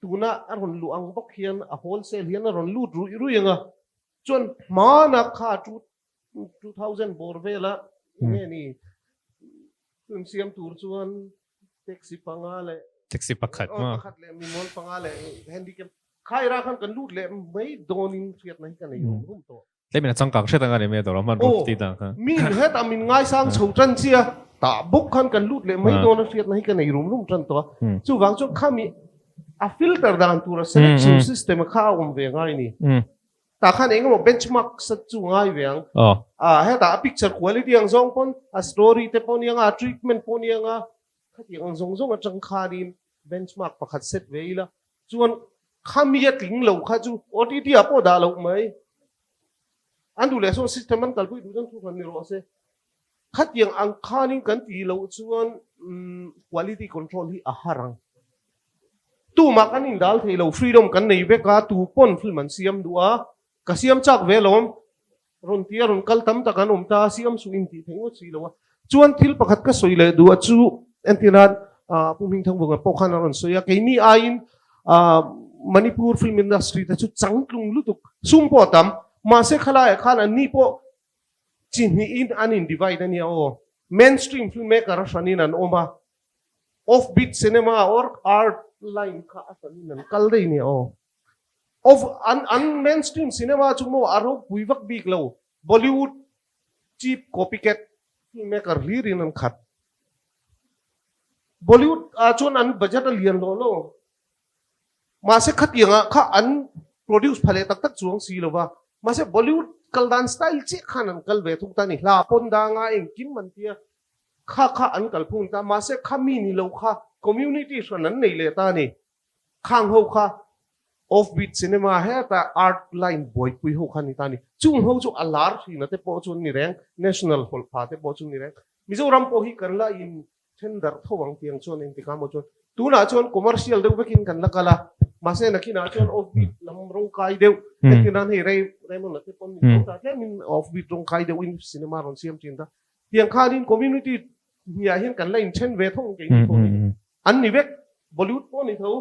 tuna a rawn luh ang bawk hian a wholesale hian a rawn lut ruih ruih ang a, chuan hmana kha 2000 bawr vela enge ni film siam tur chuan taxi panga leh taxi pakhat ma pakhat leh mimawl panga leh handicap khaira khan kan lut leh mai dawnin hriatna hi ka nei rum rum tawh. Tlemin a changkang hret anga ni mai a dawr a hman ruk ti dan kha. Min hetah min ngaisang chho tan chia tah bawk khan kan lut leh mai dawn a hriatna hi ka nei rum rum tan tawh a. Chuvang chuan khami a filter dan tur a selection system kha a awm ve ngai ni. Tah khan eng emaw benchmark sat chu ngai ve ang. Hetah a picture quality ang zawng pawn a story te pawh nia nga a treatment pawh nia nga khatiang ang zawng zawng atang khanin benchmark pakhat set ve ila Chuan khami a tling lo kha chu OTT ah pawh dah loh mai. An duh leh sawn system an kalpui duh chuan thu hran ni rawh se. Khatiang ang khanin kan tih loh chuan quality control hi a har ang. Tumah kan indal thei lo, freedom kan nei vek a, tu pawn film an siam duh a, ka siam chak ve alawm. Rawn tia rawn kal tam tak an awm ta a, siam suh in tih theih ngawt si lo a. Chuan thil pakhat ka sawi leh duh a chu entirnan Pu Hmingthangvunga pawh khan a rawn sawi a, keini aiin Manipur film industry te chu changtlung lutuk sum pawh a tam, mahse khalaiah khan anni pawh chi hnihin an in divide a nia aw. Mainstream film maker a hranin an awm a, off beat cinema or art line kha a hranin an kal daih a nia aw. Of an an mainstream cinema chu maw a ropui vak bik lo, Bollywood cheap copycat filmmaker hlir in an khat. Bollywood ah chuan an budget a lian lo lo. Mahse khatiang ah kha an produce pha leh tak tak chuang si lo va. Mahse Bollywood kal dan style chiah khan an kal ve thung ta a ni. Hla pawn danga engkim an tia kha kha an kal phung ta. Mahse kha mi ni lo kha community hran an nei leh ta a ni. Khang ho kha offbeat cinema heta art line buaipui ho kha ni ta ni. Chung ho chu a lar thin a te pawh chu an ni reng, national hawlpha te pawh chu an ni reng. Mizoram pawh hi kan la in then darh tho ang tiang chuan engtikah maw chuan tunah chuan commercial deuh vekin kan la kal a, mahse nakinah chuan offbeat lam rawngkai deuh entir nan hei Ray Raymond a te pawn min tho ta tlemin offbeat rawngkai deuhin cinema rawn siam thin ta. Tiang khanin community hniah hian kan la in then ve tho ang keini pawh hi. An ni vek, Bollywood pawh ni tho.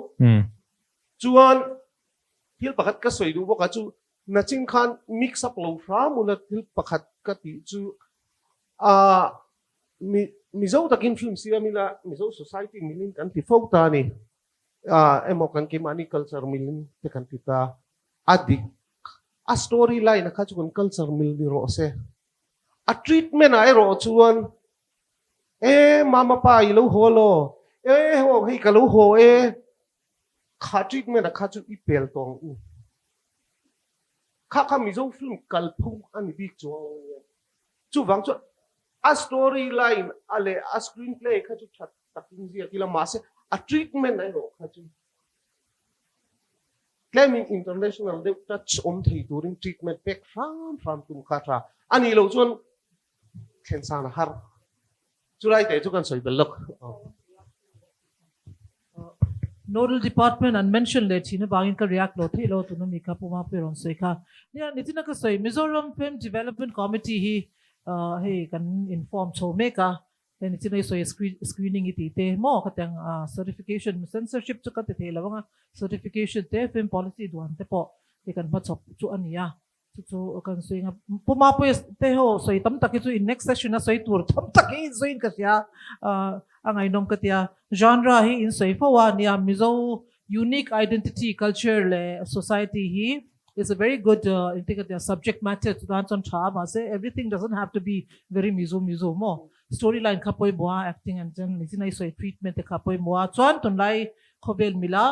Chuan thil pakhat ka sawi duh bawk ah chu nachin khan mix up lo hram ula thil pakhat ka tih chu ah mi Mizo takin film siam ila Mizo society milin kan ti fo ta a ni. Ah emaw kan keimahni culture milin te kan ti ta. A dik a story line a kha chu kan culture mil ni rawh se. A treatment ah erawh chuan E mama pa i lo haw law? E haw hei ka lo haw e. Kha treatment a kha chu i pel tawh ang u. Kha kha Mizo film kalphung a ni bik chuang lo ania. Chuvang chuan a story line a leh a screen play kha chu tha takin ziak ila mahse a treatment erawh kha chu tlemin international deuh touch awm thei turin treatment pek hram hram tum kha a tha. A nih loh chuan Thlen san a har. Chulai te chu kan sawi bel lawk. Nodal department an mention leh thin avangin ka react lo theih lo tuna mi kha Pu Mapui rawn sawi kha. Nia nichina ka sawi Mizoram Film Development Committee hi hei kan inform chho mek a, hei nichina i sawi screening i tih te maw khatiang certification censorship chu ka ti thei lo anga certification te film policy duan te pawh hei kan hmachhawp chu a ni a. Chu chu kan sawi anga Pu Mapuia te ho sawi tam tak hi chu in next session a sawi tur tam tak hi in sawiin ka hria a ngaihnawm ka tia. Genre hi in sawi fo a nia Mizo unique identity culture leh society hi is a very good engtin ka tia subject matter chu tan chuan tha a mahse everything doesn't have to be very Mizo Mizo maw story line kha pawimawh a acting and chuan nichina i sawi treatment te kha pawimawh a chuan tunlai khawvel mila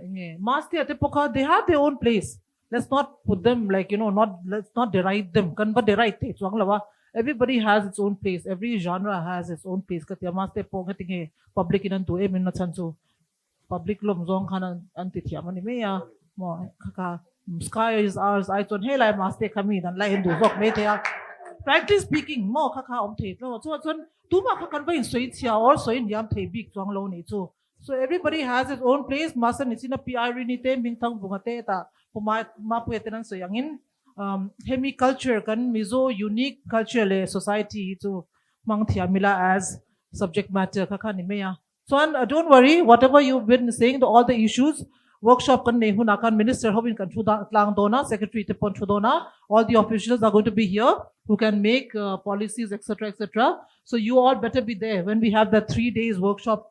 enge Mastea te pawh kha they have their own place Let's not put them like you know not let's not deride them kan va deride thei chuang lo a. Everybody has its own place, every genre has its own place ka ti a, mahse pawh heti nge public in an duh em in a chhan chu public lawm zawng khan an ti thiam a ni mai a maw kha kha sky is ours ai chuan helai mahse kha mi dan lai an duh zawk mai thei a frankly speaking maw kha kha awm thei tlo chuan chuan tumah kha kan va in sawi chhia or sawi hniam thei bik chuang lo nih chu so everybody has its own place mahse nichina pi Irene te Hmingthang Vunga te tah Pu Mapuia ten an sawi angin hemi culture kan Mizo unique culture leh society hi chu hmang thiam ila as subject matter kha kha ni mai a. Chuan don't worry whatever you've been saying the all the issues workshop kan nei hunah khan minister hovin kan thu tlang dawn a, secretary te pawh an thu dawn a, all the officials are going to be here who can make policies etc etc so you all better be there when we have that 3 days workshop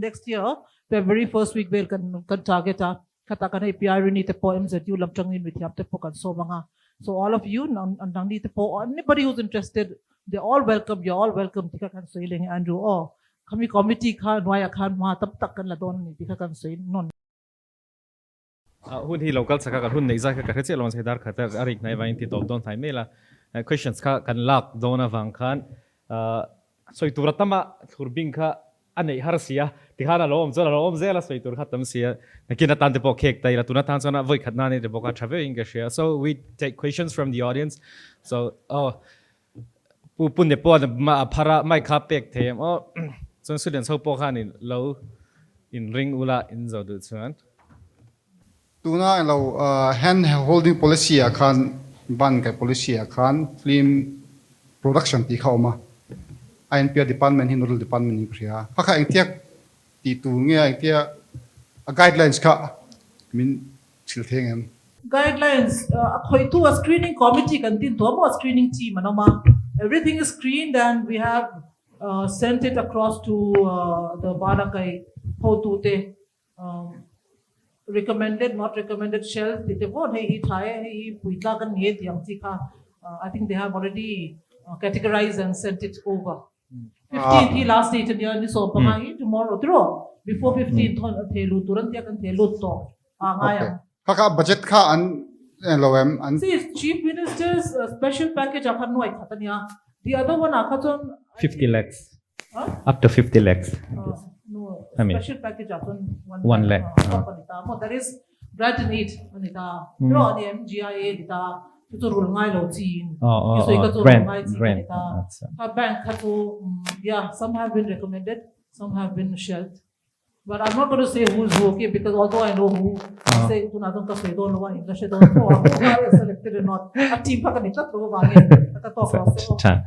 next year February first week vel kan kan target a khatah kan hei Pi Rini te pawh MZU lam tangin mithiam te pawh kan sawm ang a so all of you nangni te pawh anybody who's interested they all welcome you're all welcome tih kha kan sawi leh nge Andrew aw khami committee kha hnuaiah khan hma tam tak kan la dawn a ni tih kha kan sawi nawn. Hun hi lo kal chak a, kan hun neih zai kha ka hre chiah lo mahse dar khat a rik hnai vangin ti tawp dawn hnai mai la. Questions kha kan lak dawn avang khan sawi tur a tam a, thlur bing kha a neih har si a, tikhan a lo awm chuan a lo awm zel a, sawi tur kha tam si a, nakin atan te pawh khek ta ila, tun atan chuan a vawi khat nan a ni bawk a, tha viau in ka hria. So we take questions from the audience. So oh Pu Pu ne pawh a phar a, mic kha pek thei em aw. Chuan students ho pawh khan in lo in ring ula in zo duh chuan. Tuna eng lo hand holding policy ah khan ban kai policy ah khan film production tih kha a awm a, INPR department hi nodal department in ka hria a, kha kha engtia tih tur nge a engtia a guidelines kha min Thil theng em? Guidelines a khawihtu a screening committee kan tin tawh maw screening team an awm a, everything is screened and we have sent it across to the Vanakai hotute recommended not recommended shelf tih te pawh hei hi tha e hei hi puitlak a ni e tih ang chi kha I think they have already categorized and sent it over. 15 hi last date ania ni 15 hi tomorrow tiraw before 15 thon a thei lut tur an tia kan thei lut tawh a ngai ang. Kha kha budget kha an lo em an. See chief minister's special package ah khan nuai khat ania the other one ah kha chuan 50 lakhs up to 50 lakhs no special package ah chuan 1 lakh ani ta maw that is Grant in aid a ni ta, tiraw a ni em? GIA a ni ta, chu chu rul ngai lo chi in i sawi kha chu rul ngai chi a ni ta. Kha bank kha chu yeah, some have been recommended, some have been shelved. But I'm not going to say who is who, okay, because although I know who, say tunah chuan ka sawi dawn lo a, in la hre dawn tho a, who are selected or not. A team kha ka ni tlat lo avangin ka tawk lo se aw.